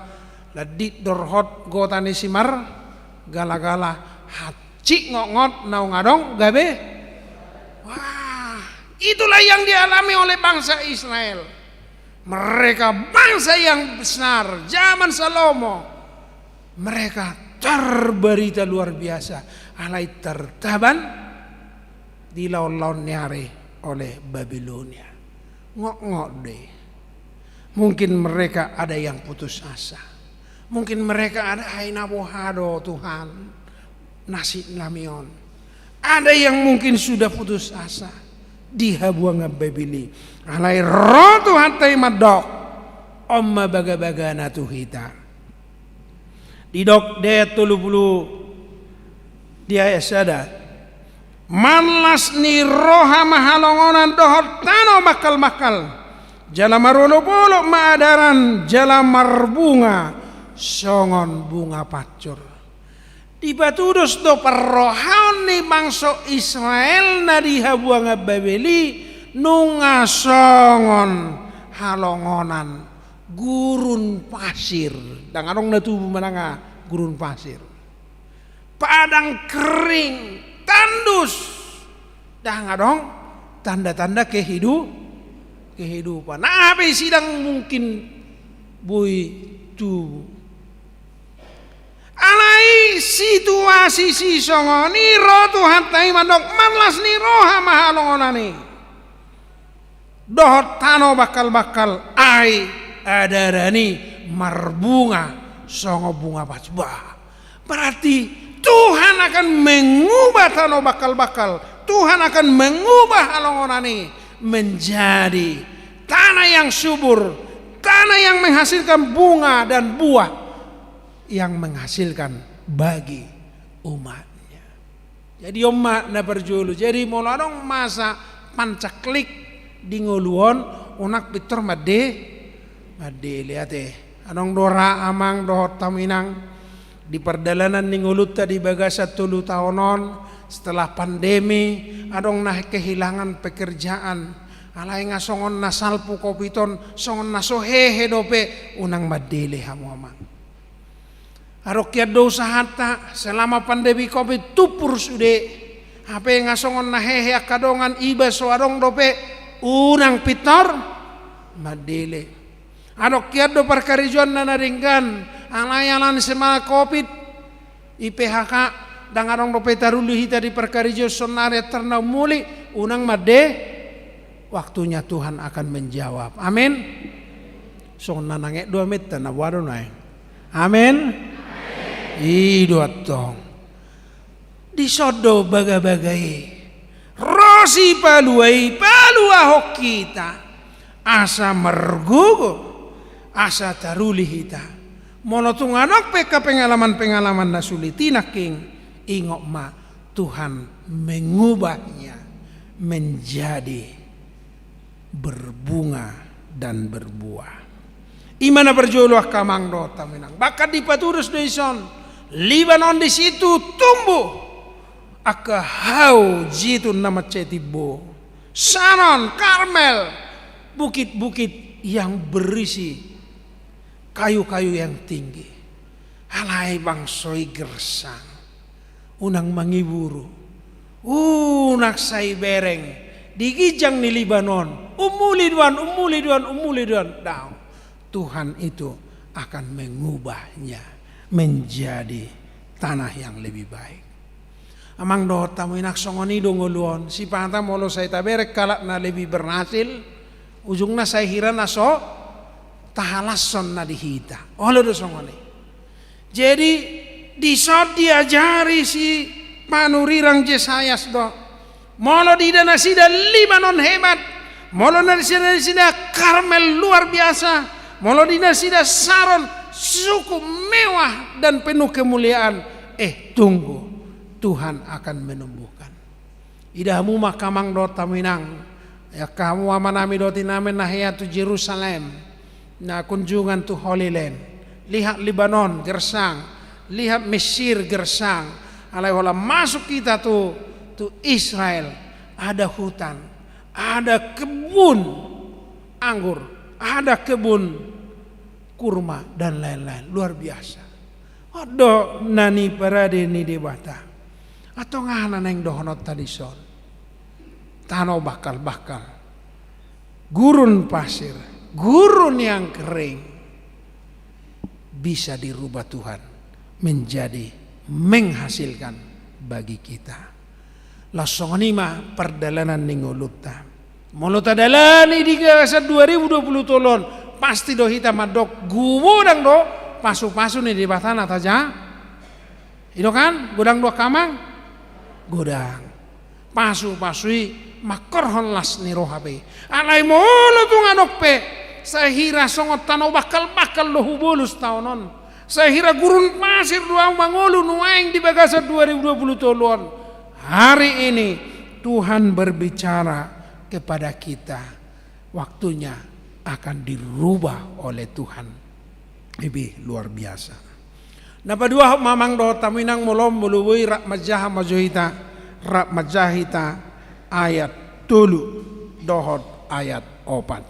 landit do rhot gota ni simargala-gala, hansit ngotngot naung adong gabe. Wah, itulah yang dialami oleh bangsa Israel. Mereka bangsa yang besar, zaman Salomo. Mereka terberita luar biasa, alai tartaban di laon-laon ni ari oleh Babilonia. Ngotngot do i. Mungkin mereka ada yang putus asa. Mungkin mereka ada, "Ai na boha do Tuhan nasib nami on." Ada yang mungkin sudah putus asa di habuangan Babel i. Alai ro Tuhanta i mandok, on ma baga-bagana tu hita. Didok di ayat tolu pulu, di ayat sada. Marlas ni roha ma halongonan dohot tano bangkal-bangkal. Jala marolop-olop ma adaran, jala marbunga songon bunga pansur. Dipatudos do parrohaon ni bangso Israel na di habuangan Babel i nunga songon halongonan gurun pasir. Ndang adong na tubu manang aha gurun pasir. Padang kering, tandus. Ndang adong tanda-tanda kehidu-, kehidupan. Aha pe i ndang mungkin boi tubu. Alai situasi sisongon i ro Tuhanta i mandok, marlas ni roha ma halongonan i dohot tano bangkal-bangkal, ai adaran i marbunga songon bunga pansur. Bah, berarti Tuhan akan mengubah tano bangkal-bangkal. Tuhan akan mengubah halongonan i menjadi tanah yang subur, tanah yang menghasilkan bunga dan buah yang menghasilkan bagi umat-Nya. Jadi on ma na parjolo. Jadi molo adong masa pancaklik di ngolu on, unang pintor mande-, mandele ate. Adong do ra amang dohot hamu inang, di pardalanan ni ngolunta di bagasan tolu taon on, setelah pandemi, adong na kehilangan pekerjaan. Alai nga songon na salpu covid on, songon na so hehe dope, unang mandele hamu amang. Adong hian do usahanta, selama pandemi covid tumpur sude. Hape nga songon na hehe angka dongan, iba so adong dope, unang pintor mandele. Adong hian do parkarejoanna na denggan, Alai alani semangat covid, di P H K, ndang adong dope taruli hita di parkarejoan saonari, antar na umuli, unang mande, waktunya Tuhan akan menjawab. Amin. Songon na nanget do amenta na boha do nuaeng. Amin. I do antong. Dison do bagabaga i. Ro Sipalua i paluahon hita. Asa margogo. Asa taruli hita. Molo tung adong pe angka pengalaman-pengalaman na sulit i nangkin, ingot ma, Tuhan mengubahnya menjadi berbunga dan berbuah. I ma na parjolo angka amang dohot hamu inang. Bahkan dipatudos do dison, Libanon di situ tumbuh angka hau jitun na mansai timbo. Saron, Karmel, bukit-bukit yang berisi kayu-kayu yang tinggi. Alai bangso i gersang. Unang mangiburu. Unang sai bereng di ginjang ni Libanon. Umuli do an, umuli do an, umuli do an. Daong. Tuhan itu akan mengubahnya menjadi tanah yang lebih baik. Amang dohot hamu inang, songon i do ngolu on. Sipata molo sai tabereng halak na lebih berhasil, ujungna sai hira na so tahalashon na di hita. Olo do songon i. Jadi, dison diajari si panurirang Jesayas do. Molo diida nasida Libanon hebat, molo diida nasida Karmel luar biasa, molo diida nasida Saron cukup mewah dan penuh kemuliaan, eh, tunggu, Tuhan akan menumbuhkan. Ida hamu ma angka amang dohot hamu inang, angka hamu amanami dohot inanami na hea tu Jerusalem, na kunjungan tu Holy Land. Lihat Libanon gersang, lihat Mesir gersang. Alai holan masuk hita tu, tu Israel, ada hutan, ada kebun anggur, ada kebun kurma, dan lain-lain. Luar biasa. On do na niparade ni Debata. Antong aha na naeng dohononta dison? Tano bangkal-bangkal, gurun pasir, gurun yang kering bisa dirubah Tuhan menjadi menghasilkan bagi kita. Laos songon i ma pardalanan ni ngolunta. Molo tadalani di gagasan dua ribu dua puluh tolu on, pasti do hita mandok godang do pasu-pasu ni Debata na tajaha. I do kan? Godang do angka amang? Godang. Pasu-pasu i mangkorhon las ni roha be. Alai molo tung adong pe, sai hira songon tano bangkal-bangkal do hubolus taon on. Sai hira gurun pasir do ahu mangolu nuaeng di bagasan dua ribu dua puluh tolu on. Hari ini Tuhan berbicara kepada kita. Waktunya akan dirubah oleh Tuhan. Lebih luar biasa. Na paduahon ma amang dohot hamu inang, molo, molo boi rap manjaha ma jo hita, rap manjaha hita ayat tolu dohot ayat opat.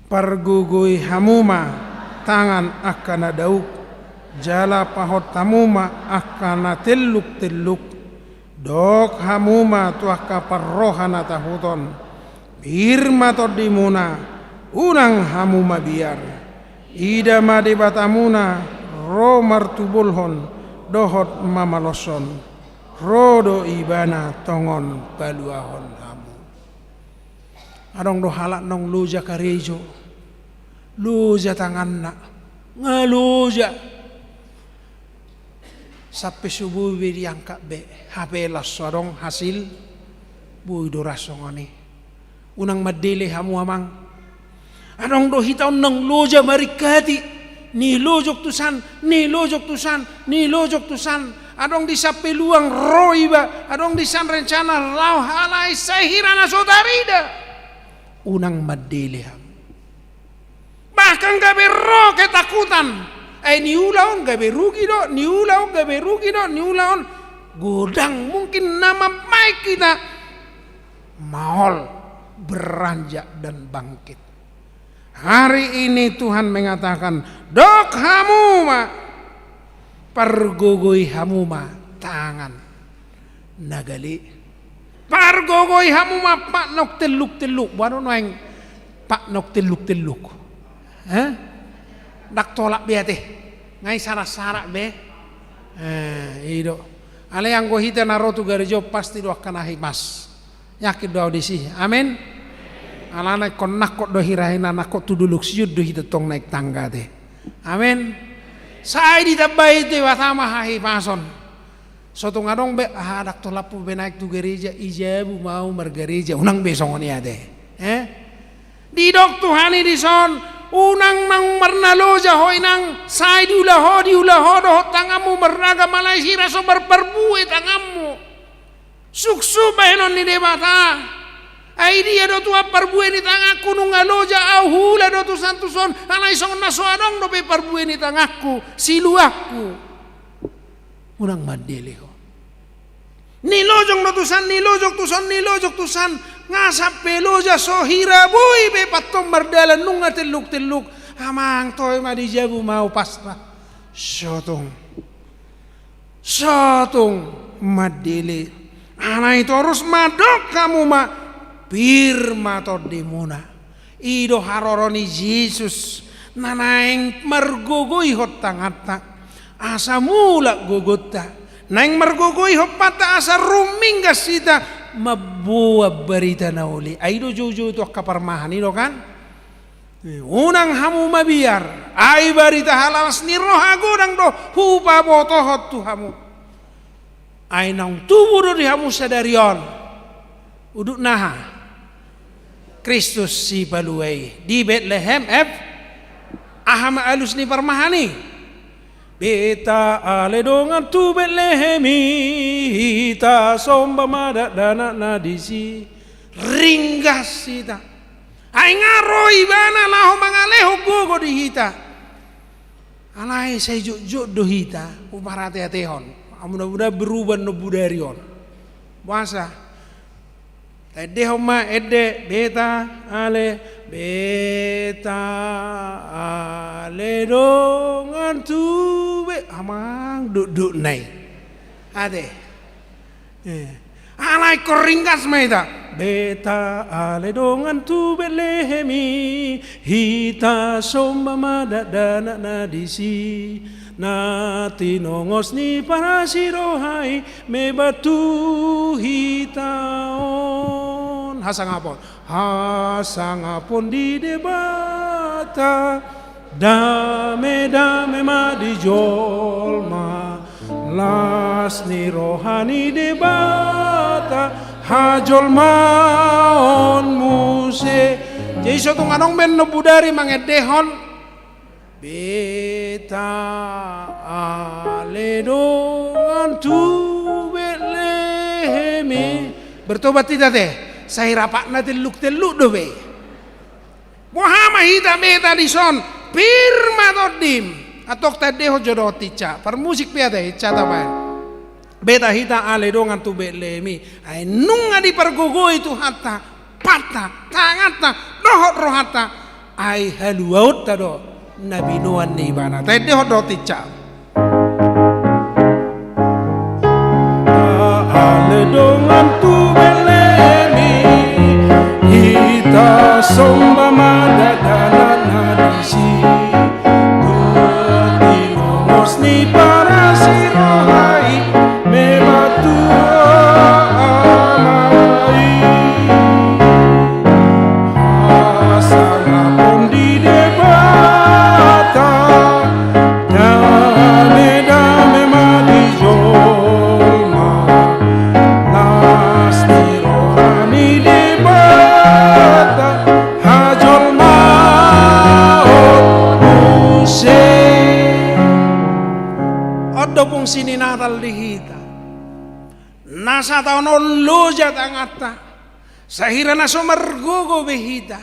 Pargogoi hamu ma tangan angka na dauk, jala pahot hamu ma angka na telluk-telluk. Dok hamu ma tu angka parroha na tahuton, pir ma tondimuna, unang hamu mabiar. Ida ma Debatamuna ro martubolhon dohot mamaloshon, ro do Ibana tongon paluahon hamu. Adong do halak naung loja karejo, loja tanganna, nga loja. Sampe so boi be diangkat be, hape laos so adong hasil, boi do ra songon i. Unang mandele hamu amang. Adong do hita on naung loja maringkati, nilojok tu san, nilojok tu san, nilojok tu san. Adong di sampe luang ro iba, adong di san rencana laho, alai sai hira na so tarida. Unang mandele hamu. Bahkan gabe ro ketakutan. Ai niula on gabe rugi do, niula on gabe rugi do, niula on. Godang mungkin na mambahen hita maol, beranjak dan bangkit. Hari ini Tuhan mengatakan, dok hamu ma, pargogoi hamu ma tangan na gale. Pargogoi hamu ma patnok telluk-telluk. Boha do nuaeng patnok telluk-telluk? Hah? Ndang tolap be ate. Nga i sarak-sarak be. Eh, i do. Alai anggo hita na ro tu gareja on pasti do angka na hipas. Yakin do au disi. Amin. Alana ingkon nangkok do hira-hira nangkok tu dolok sian do hita tong naik tangga ate. Amin. Sai ditambai Debata ma hahipason. So tung adong be, ah, ndang tolap be naik tu gareja, i jabu ma au margareja, unang be songon i ate. Eh? Didok Tuhan i dison, unang naung marnaloja ho inang, sai diula ho, diula ho dohot tanganmu marragam alai hira so marparbue tanganmu. Suksuk bahenon ni Debata. Ai dia do Tuhan parbue ni tanganku, nunga loja au huula do tusan tuson, alai songon na so adong dope parbue ni tanganku, siluanku. Unang mandele ho. Nilojong do tusan, nilojong tuson, nilojong tusan. Nga sampe loja so hira boi be patton mardalan nunga telluk-telluk. Amang toe ma di jabu ma au pasta. So tung. So tung mandele. Alai torus mandok hamu ma pir ma tondimuna. I do haroro ni Jesus, na naeng margogoihon tanganta, asa mulak gogonta, naeng margogoihon patta, asa ruminggas hita, mamboan barita na uli. Ai do joujou tu angka parmahan i do kan? Unang hamu mabiar, ai barita halalas ni roha godang do hupabotohon tu hamu. Ai naung tubu do di hamu sadari on. Udut naha? Kristus Sipalua i. Di Betlehem, Ef. Aha ma alus ni parmahan i? Beta ale dongan tu Betlehem i, hita somba ma dakdanak na disi. Ringgas hita. Ai nga ro ibana laho mangalehon gogo di hita. Alai sai jotjot do hita, huparate-atehon. Amu na muda berubah no budari on. Boasa? Taendehon ma ende, beta ale, beta ale dongan tu be, amang dukduk nai. Ate. Eh. Alai ingkon ringgas ma hita. Beta ale dongan tu Betlehem i, hita somba ma dakdanak na disi. Na tinongos ni parasi roha i, mebat tu hita on. Hasangapon. Hasangapon di Debata. Dame-dame ma di jolma, las ni roha ni Debata, hajolmaon muse. Jadi so tung adong be na budari mangendehon. Beta ale dongan tu Betlehem i. Bertobat hita ate, sai rapatna telluk-telluk do be. Boha ma hita beta dison, pir ma tondim. Antong taendehon jo dohot hinsa. Parmusik pe ate, hinsa tabaen. Beta hita ale dongan tu Betlehem i. Ai nunga dipargogoi Tuhanta, patta, tanganta, dohot rohanta. Ai haluaonta do na binoan ni ibana. Taendehon dohot hinsa. Ale dongan tu Betlehem i, hita somba ma dakdanak na disi. Tinongos ni parasi roha i, mebat tu Ama i. Hasangapon di Debata, dame-dame ma di jolma, las ni roha ni Debata, hajolmaon muse. On do fungsi ni Natal di hita. Na sataon on loja tanganta. Sahira na so margogo be hita.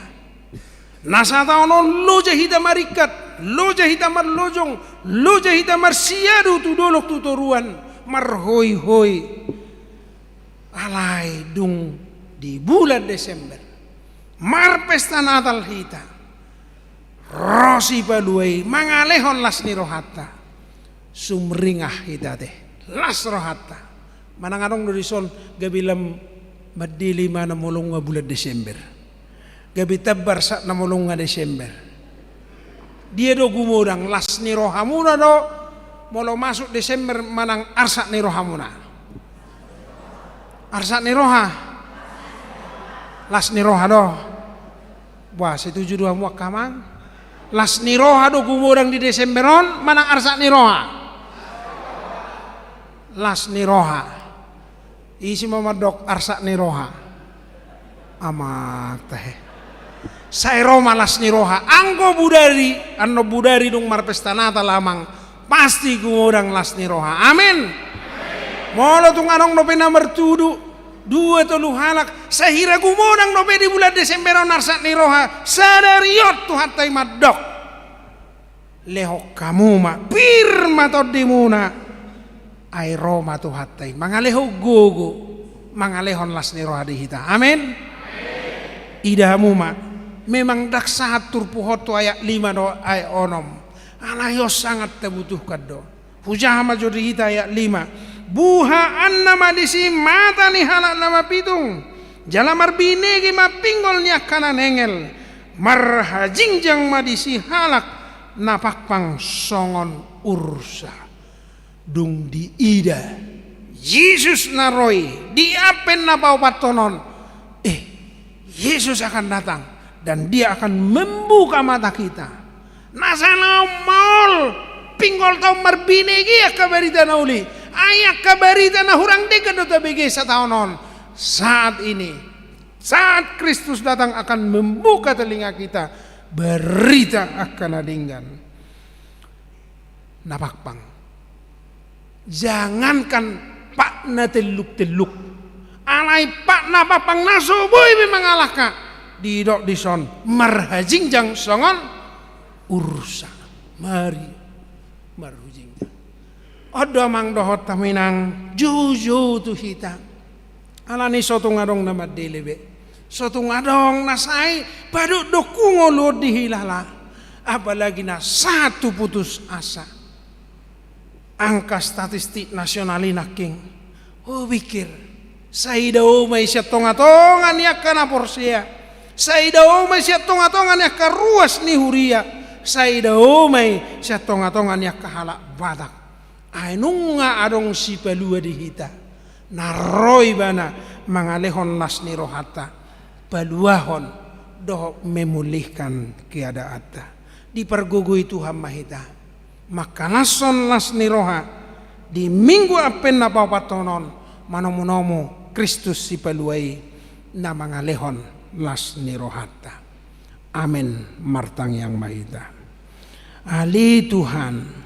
Na sataon on loja hita maringkat, loja hita marlojong, loja hita marsiadu tu dolok tu toruan, marhoihoi. Alai dung di bulan Desember, marpesta Natal hita. Ro Sipalua i mangalehon las ni rohanta. Sumringah hita ate. Las rohanta. Manang adong do dison gabe lam mandele ma na molo nga bulan Desember. Gabe tambar saat na molo nga Desember. Dia do gumodang, las ni rohamuna do molo masuk Desember manang arsak ni rohamuna? Arsak ni roha? Las ni roha do. Bah, setuju do hamu angka amang? Las ni roha do gumodang di Desember on manang arsak ni roha? Las ni roha. Ise ma mandok arsak ni roha? Amang tahe. Sai ro ma las ni roha. Anggo budari, annon budari dung marpesta Natal amang, pasti gumodang las ni roha. Amin. Molo tung adong dope na martudu dua tolu halak, sai hira gumodang dope di bulan Desember on arsak ni roha, sadari on Tuhanta i mandok. Lehon hamu ma, pir ma tondimuna, ai ro ma Tuhanta i mangalehon gogo, mangalehon las ni roha di hita. Amin. Ida hamu ma, memang ndang sahat turpuk on tu ayat lima do ayat onom. Alai on sangat tabutuhkan do. Hujaha ma jo di hita ayat lima. Buhaanna ma disi mata ni halak na mapitung, jala marbinege ma pinggol ni angka na nengel. Marhajingjang ma disi halak na pangpang songon ursa. Dung diida Jesus na ro i di Advent na paopathon on, eh, Yesus akan datang dan Dia akan membuka mata kita. Na sala on maol, pinggolta on marbinege angka barita na uli. Ai angka barita na hurang denggan do tabege sataon on. Saat ini, saat Kristus datang akan membuka telinga kita, barita angka na denggan. Na pangpang. Jangankan pat na telluk-telluk. Alai pat na pangpang na so boi be mangalangka. Didok dison marhajingjang songon ursa. Mari marhajingjang. On do amang dohot hamu inang, joujou tu hita. Alani so tung adong na mandele be. So tung adong na sai padokdok ngolu on dihilala. Apalagi na sahat tu putus asa. Angka statistik nasional i nangkin. Hupikir, sai dao ma i sian tongatonga ni angka na porsea. Sai dao ma i sian tongatonga ni angka ruas ni huria. Sai dao ma i sian tongatonga ni angka halak Batak. Ai nunga adong Sipalua di hita, na ro Ibana mangalehon las ni rohanta, paluahon dohot memulihkan keadaanta. Dipargogoi Tuhan ma hita mangkalashon las ni roha di Minggu Advent na paopathon on, manomunomu Kristus Sipalua i na mangalehon las ni rohanta. Amen. Martangiang ma hita. Ale Tuhan,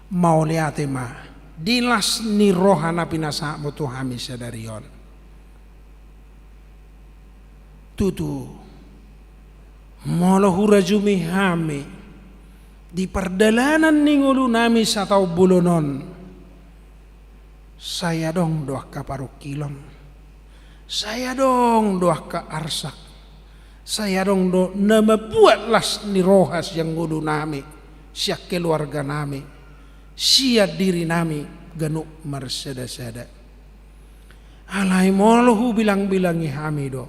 mauliate ma di las ni roha na pinasahatmu tu hami sadari on. Tutu, molo hurajumi hami di pardalanan ni ngolunami sataon bolon on, sai adong do angka parungkilon, sai adong do angka arsak, sai adong do na mambuat las ni roha sian ngolunami, sian keluarganami, sian dirinami ganup marsadasada. Alai molo hubilangbilangi hami do,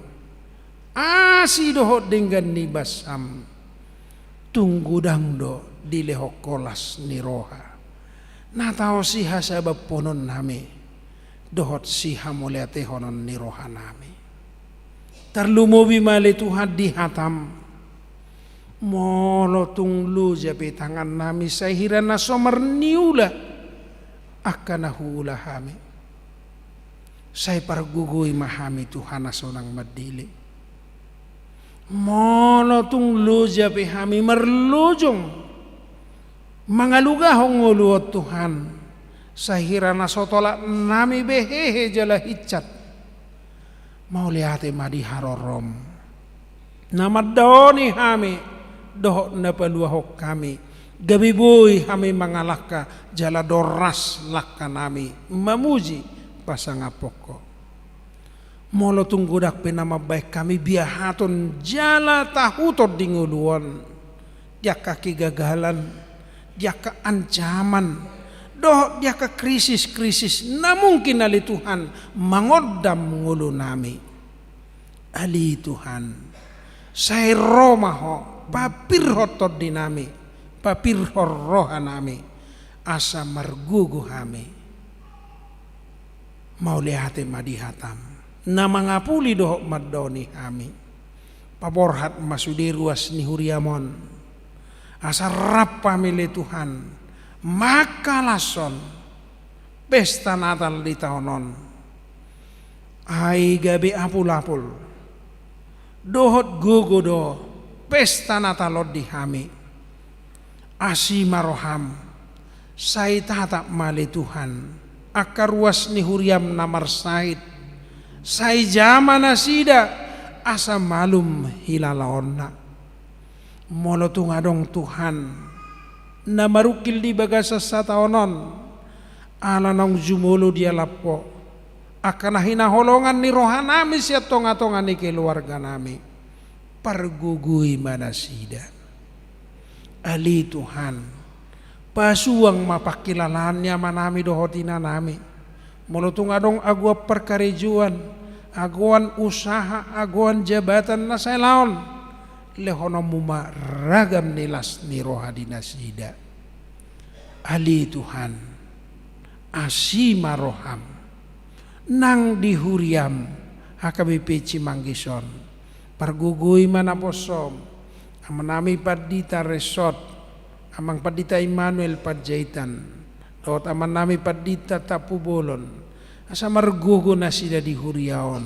asi dohot denggan ni basam, tung godang do dilehon ho las ni roha na tau sihasabamhononnami dohot sihamauliatehonon ni rohanami. Tarlumobi ma ale Tuhan di hatam, molo tung loja pe tangannami sai hira na so marniula angka na huula hami. Sai pargogoi ma hami Tuhan asa unang mandele. Molo tung loja pe hami marlojong mangalugahon ngolu on Tuhan, sai hira na so tolapnami be hehe jala hinsat. Mauliate ma di harorom na mandaoni hami dohot na paluahon hami, gabe boi hami mangalangka jala doras langkanami mamuji pasangaphon ho. Molo tung godang pe na mambahen hami biahaton jala tahuton di ngolu on, di angka kegagalan, di angka ancaman, dohot di angka krisis-krisis na mungkin ale Tuhan mangondam ngolunami. Ale Tuhan, sai ro ma ho, papirhon tondinami, Papirhon rohanami, asa margogo hami. Mauliate ma di hataM, na mangapuli dohot mandaoni hami. Paborhat ma sude ruas ni huriaM on, asa rap hami ale Tuhan, mangkalashon pesta Natal di taon on. Ai gabe apul-apul dohot gogo do pesta Natal on di hami. Asi ma rohaM, sai tatap ma ale Tuhan angka ruas ni huriaM na marsahit, sai jama nasida asa malum hilalaonna. Molo tung adong Tuhan na marungkil di bagasan sataon on, ala naung jumolo dialap Ho angka na hinaholongan ni rohanami sian tonga-tonga ni keluarganami, pargogoi ma nasida. Ale Tuhan, pasuang ma pangkilalaan ni amanami dohot inanami. Molo tung adong agoan parkarejoan, agoan usaha, agoan jabatan na sai laon, lehononMu ma ragam ni las ni roha di nasida. Ale Tuhan, asi ma rohaM, nang di huriaM H K B P Cimanggis on, pargogoi ma naposoM, amanami Pandita Resot, Amang Pandita Immanuel Panjaitan, dohot amanami Pandita Tampubolon, asa margogo nasida di huria on,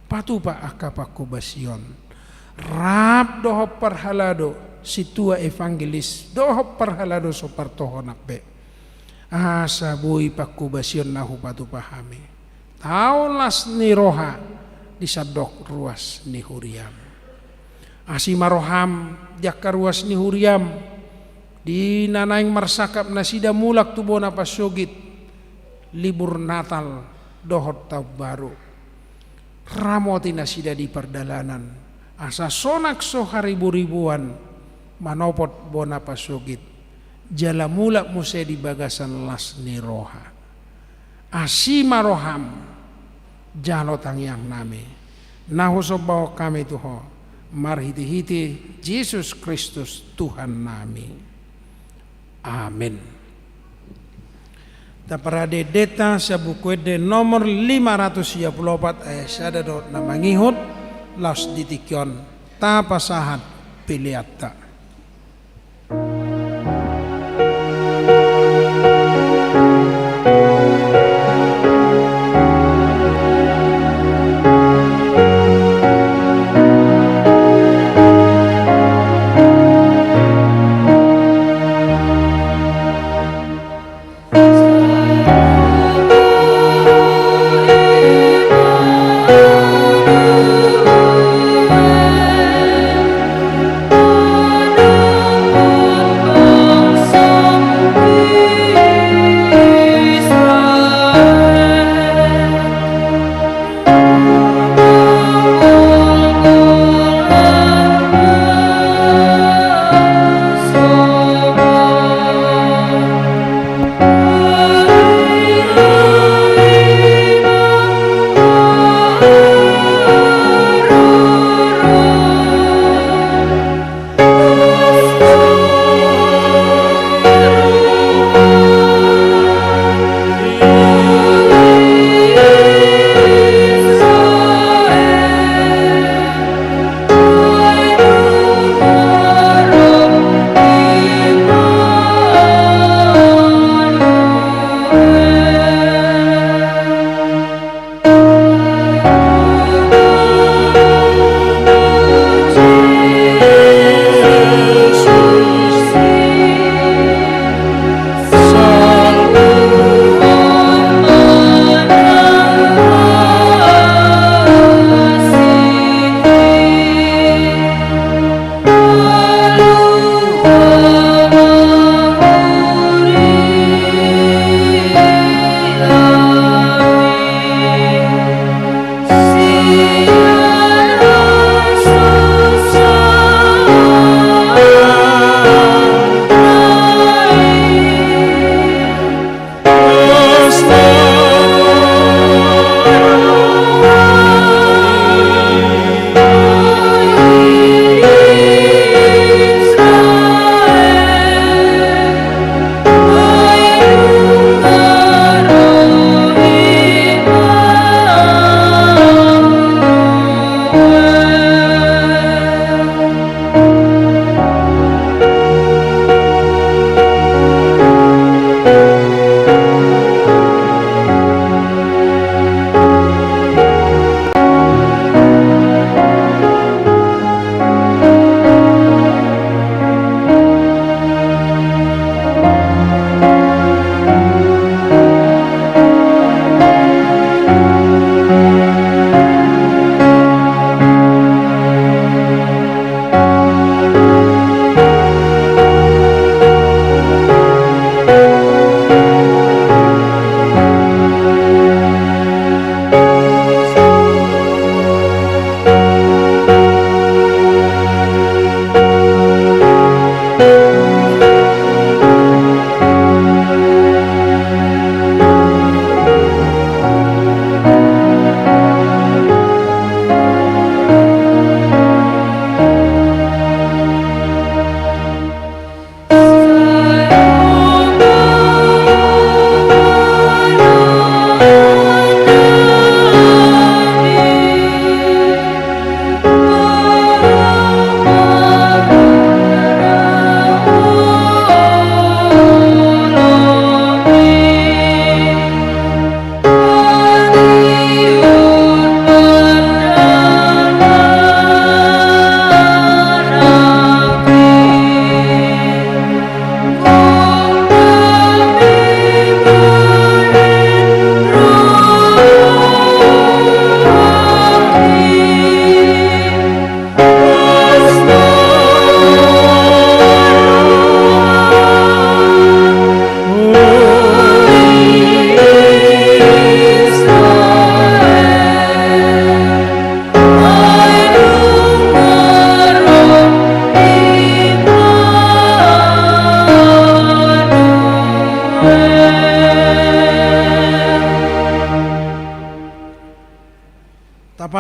patupa angka pangkobasion. Rap dohot parhalado sintua evangelis dohot parhalado so partohonan be, asa boi pangkobasion na hupatupa hami. Tao las ni roha di sandok ruas ni huriaM. Asi ma rohaM di angka ruas ni huriaM, di na naeng marsangkap nasida mulak tu bona pansogit, libur Natal dohot Taon Baru. Ramoti nasida di pardalanan, asa sonang so haribu-ribuan manopot bona pansogit, jala mulak muse di bagasan las ni roha. Asi ma rohaM, jalo tangiangnami, na husombahon hami tu Ho, marhite-hite Jesus Kristus Tuhannami. Amen. Taparade endenta sian Buku Ende nomor lima ratus sia pulu opat ayat sada dohot na mangihut, laos di tingki on tapasahat peleanta.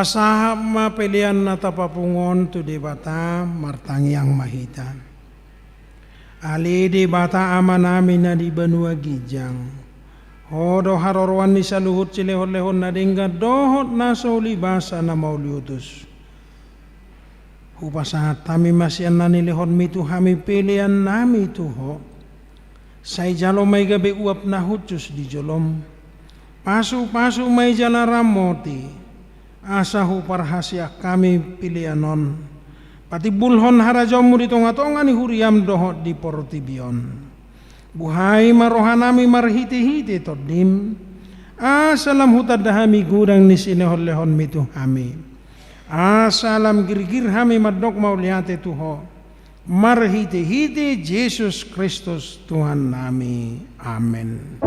Pasahat ma pelean na tapapungu on tu Debata. Martangiang ma hita. Ale Debata Amanami na di banua ginjang, Ho do haroroan ni saluhut silehonlehon na denggan dohot na so ulibasa na mauliutus. Hupasahat hami ma sian na nilehonmi tu hami peleannami tu Ho. Sai jalo ma i gabe uap na hushus di jolom. Pasupasu ma i jala ramoti, asa huparhaseang hami pelean on patimbulhon harajaonmu di tongatonga ni huriam dohot di portibi on. Buhai ma rohanami marhitehite Tondim, asa lam hutanda hami godang ni silehonlehonmi tu hami, asa lam girgir hami mandok mauliate tu Ho, marhitehite Jesus Kristus Tuhannami. Amen.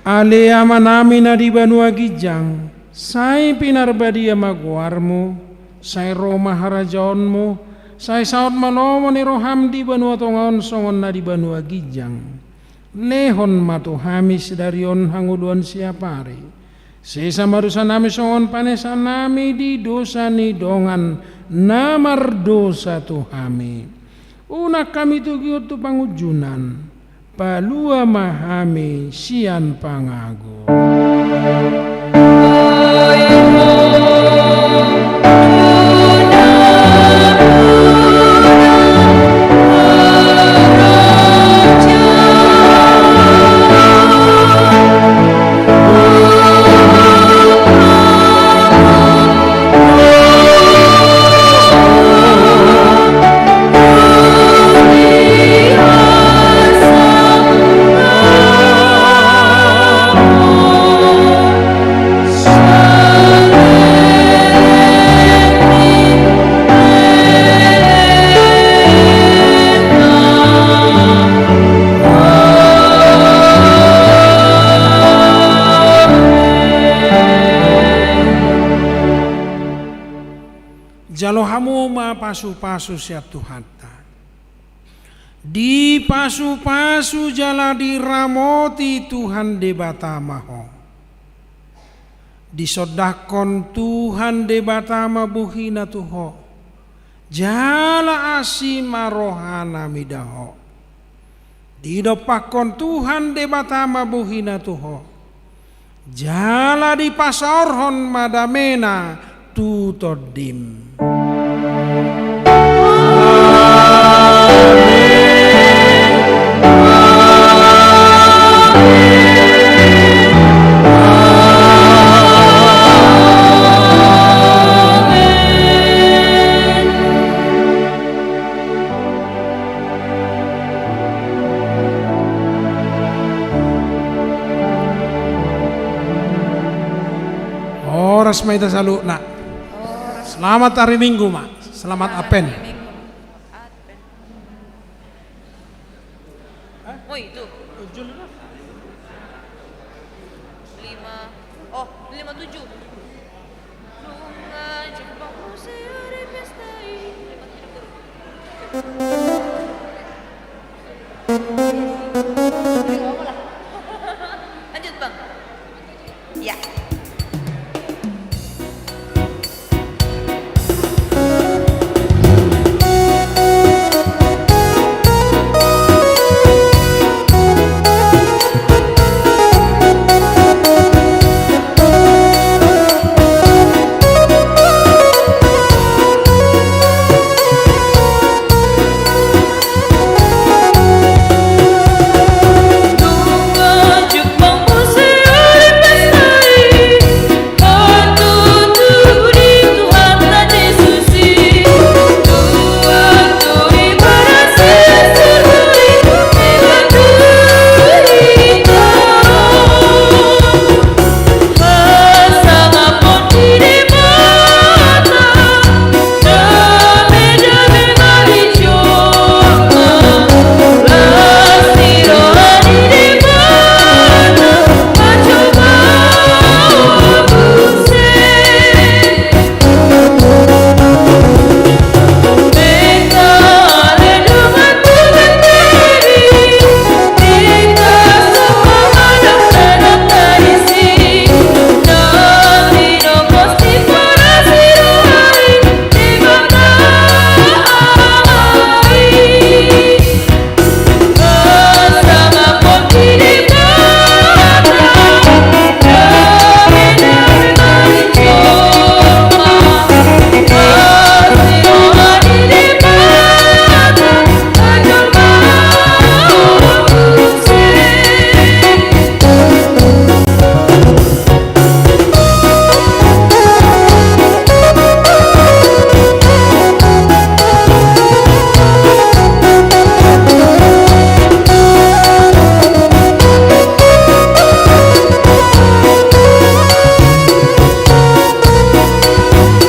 Ale Amanami na di banua ginjang, sai pinarbadia ma goarmu, sai ro ma harajaonmu, sai saut ma lomo ni roham di banua tonga on songon na di banua ginjang. Lehon ma tu hami sadari on hangoluan siapari. Sesa ma dosanami songon panesanami di dosa ni dongan na mardosa tu hami. Unang hami togihon tu pangunjunan. Palua ma hami sian pangago. Jalo hamu ma pasupasu sian Tuhanta. Dipasupasu jala diramoti Tuhan Debata ma ho. Disondangkon Tuhan Debata ma bohina tu ho, jala asi ma rohana mida ho. Didompakkon Tuhan Debata ma bohina tu ho, jala dipasaorhon ma damena tu tondim. Horas ma hita saluhutna. Horas. Selamat hari Minggu ma. Selamat Advent. Hari Minggu. Advent. Oh, itu. Lima. Oh, lima tujuh. Nunga jumpang muse ari pesta i. Lima tujuh.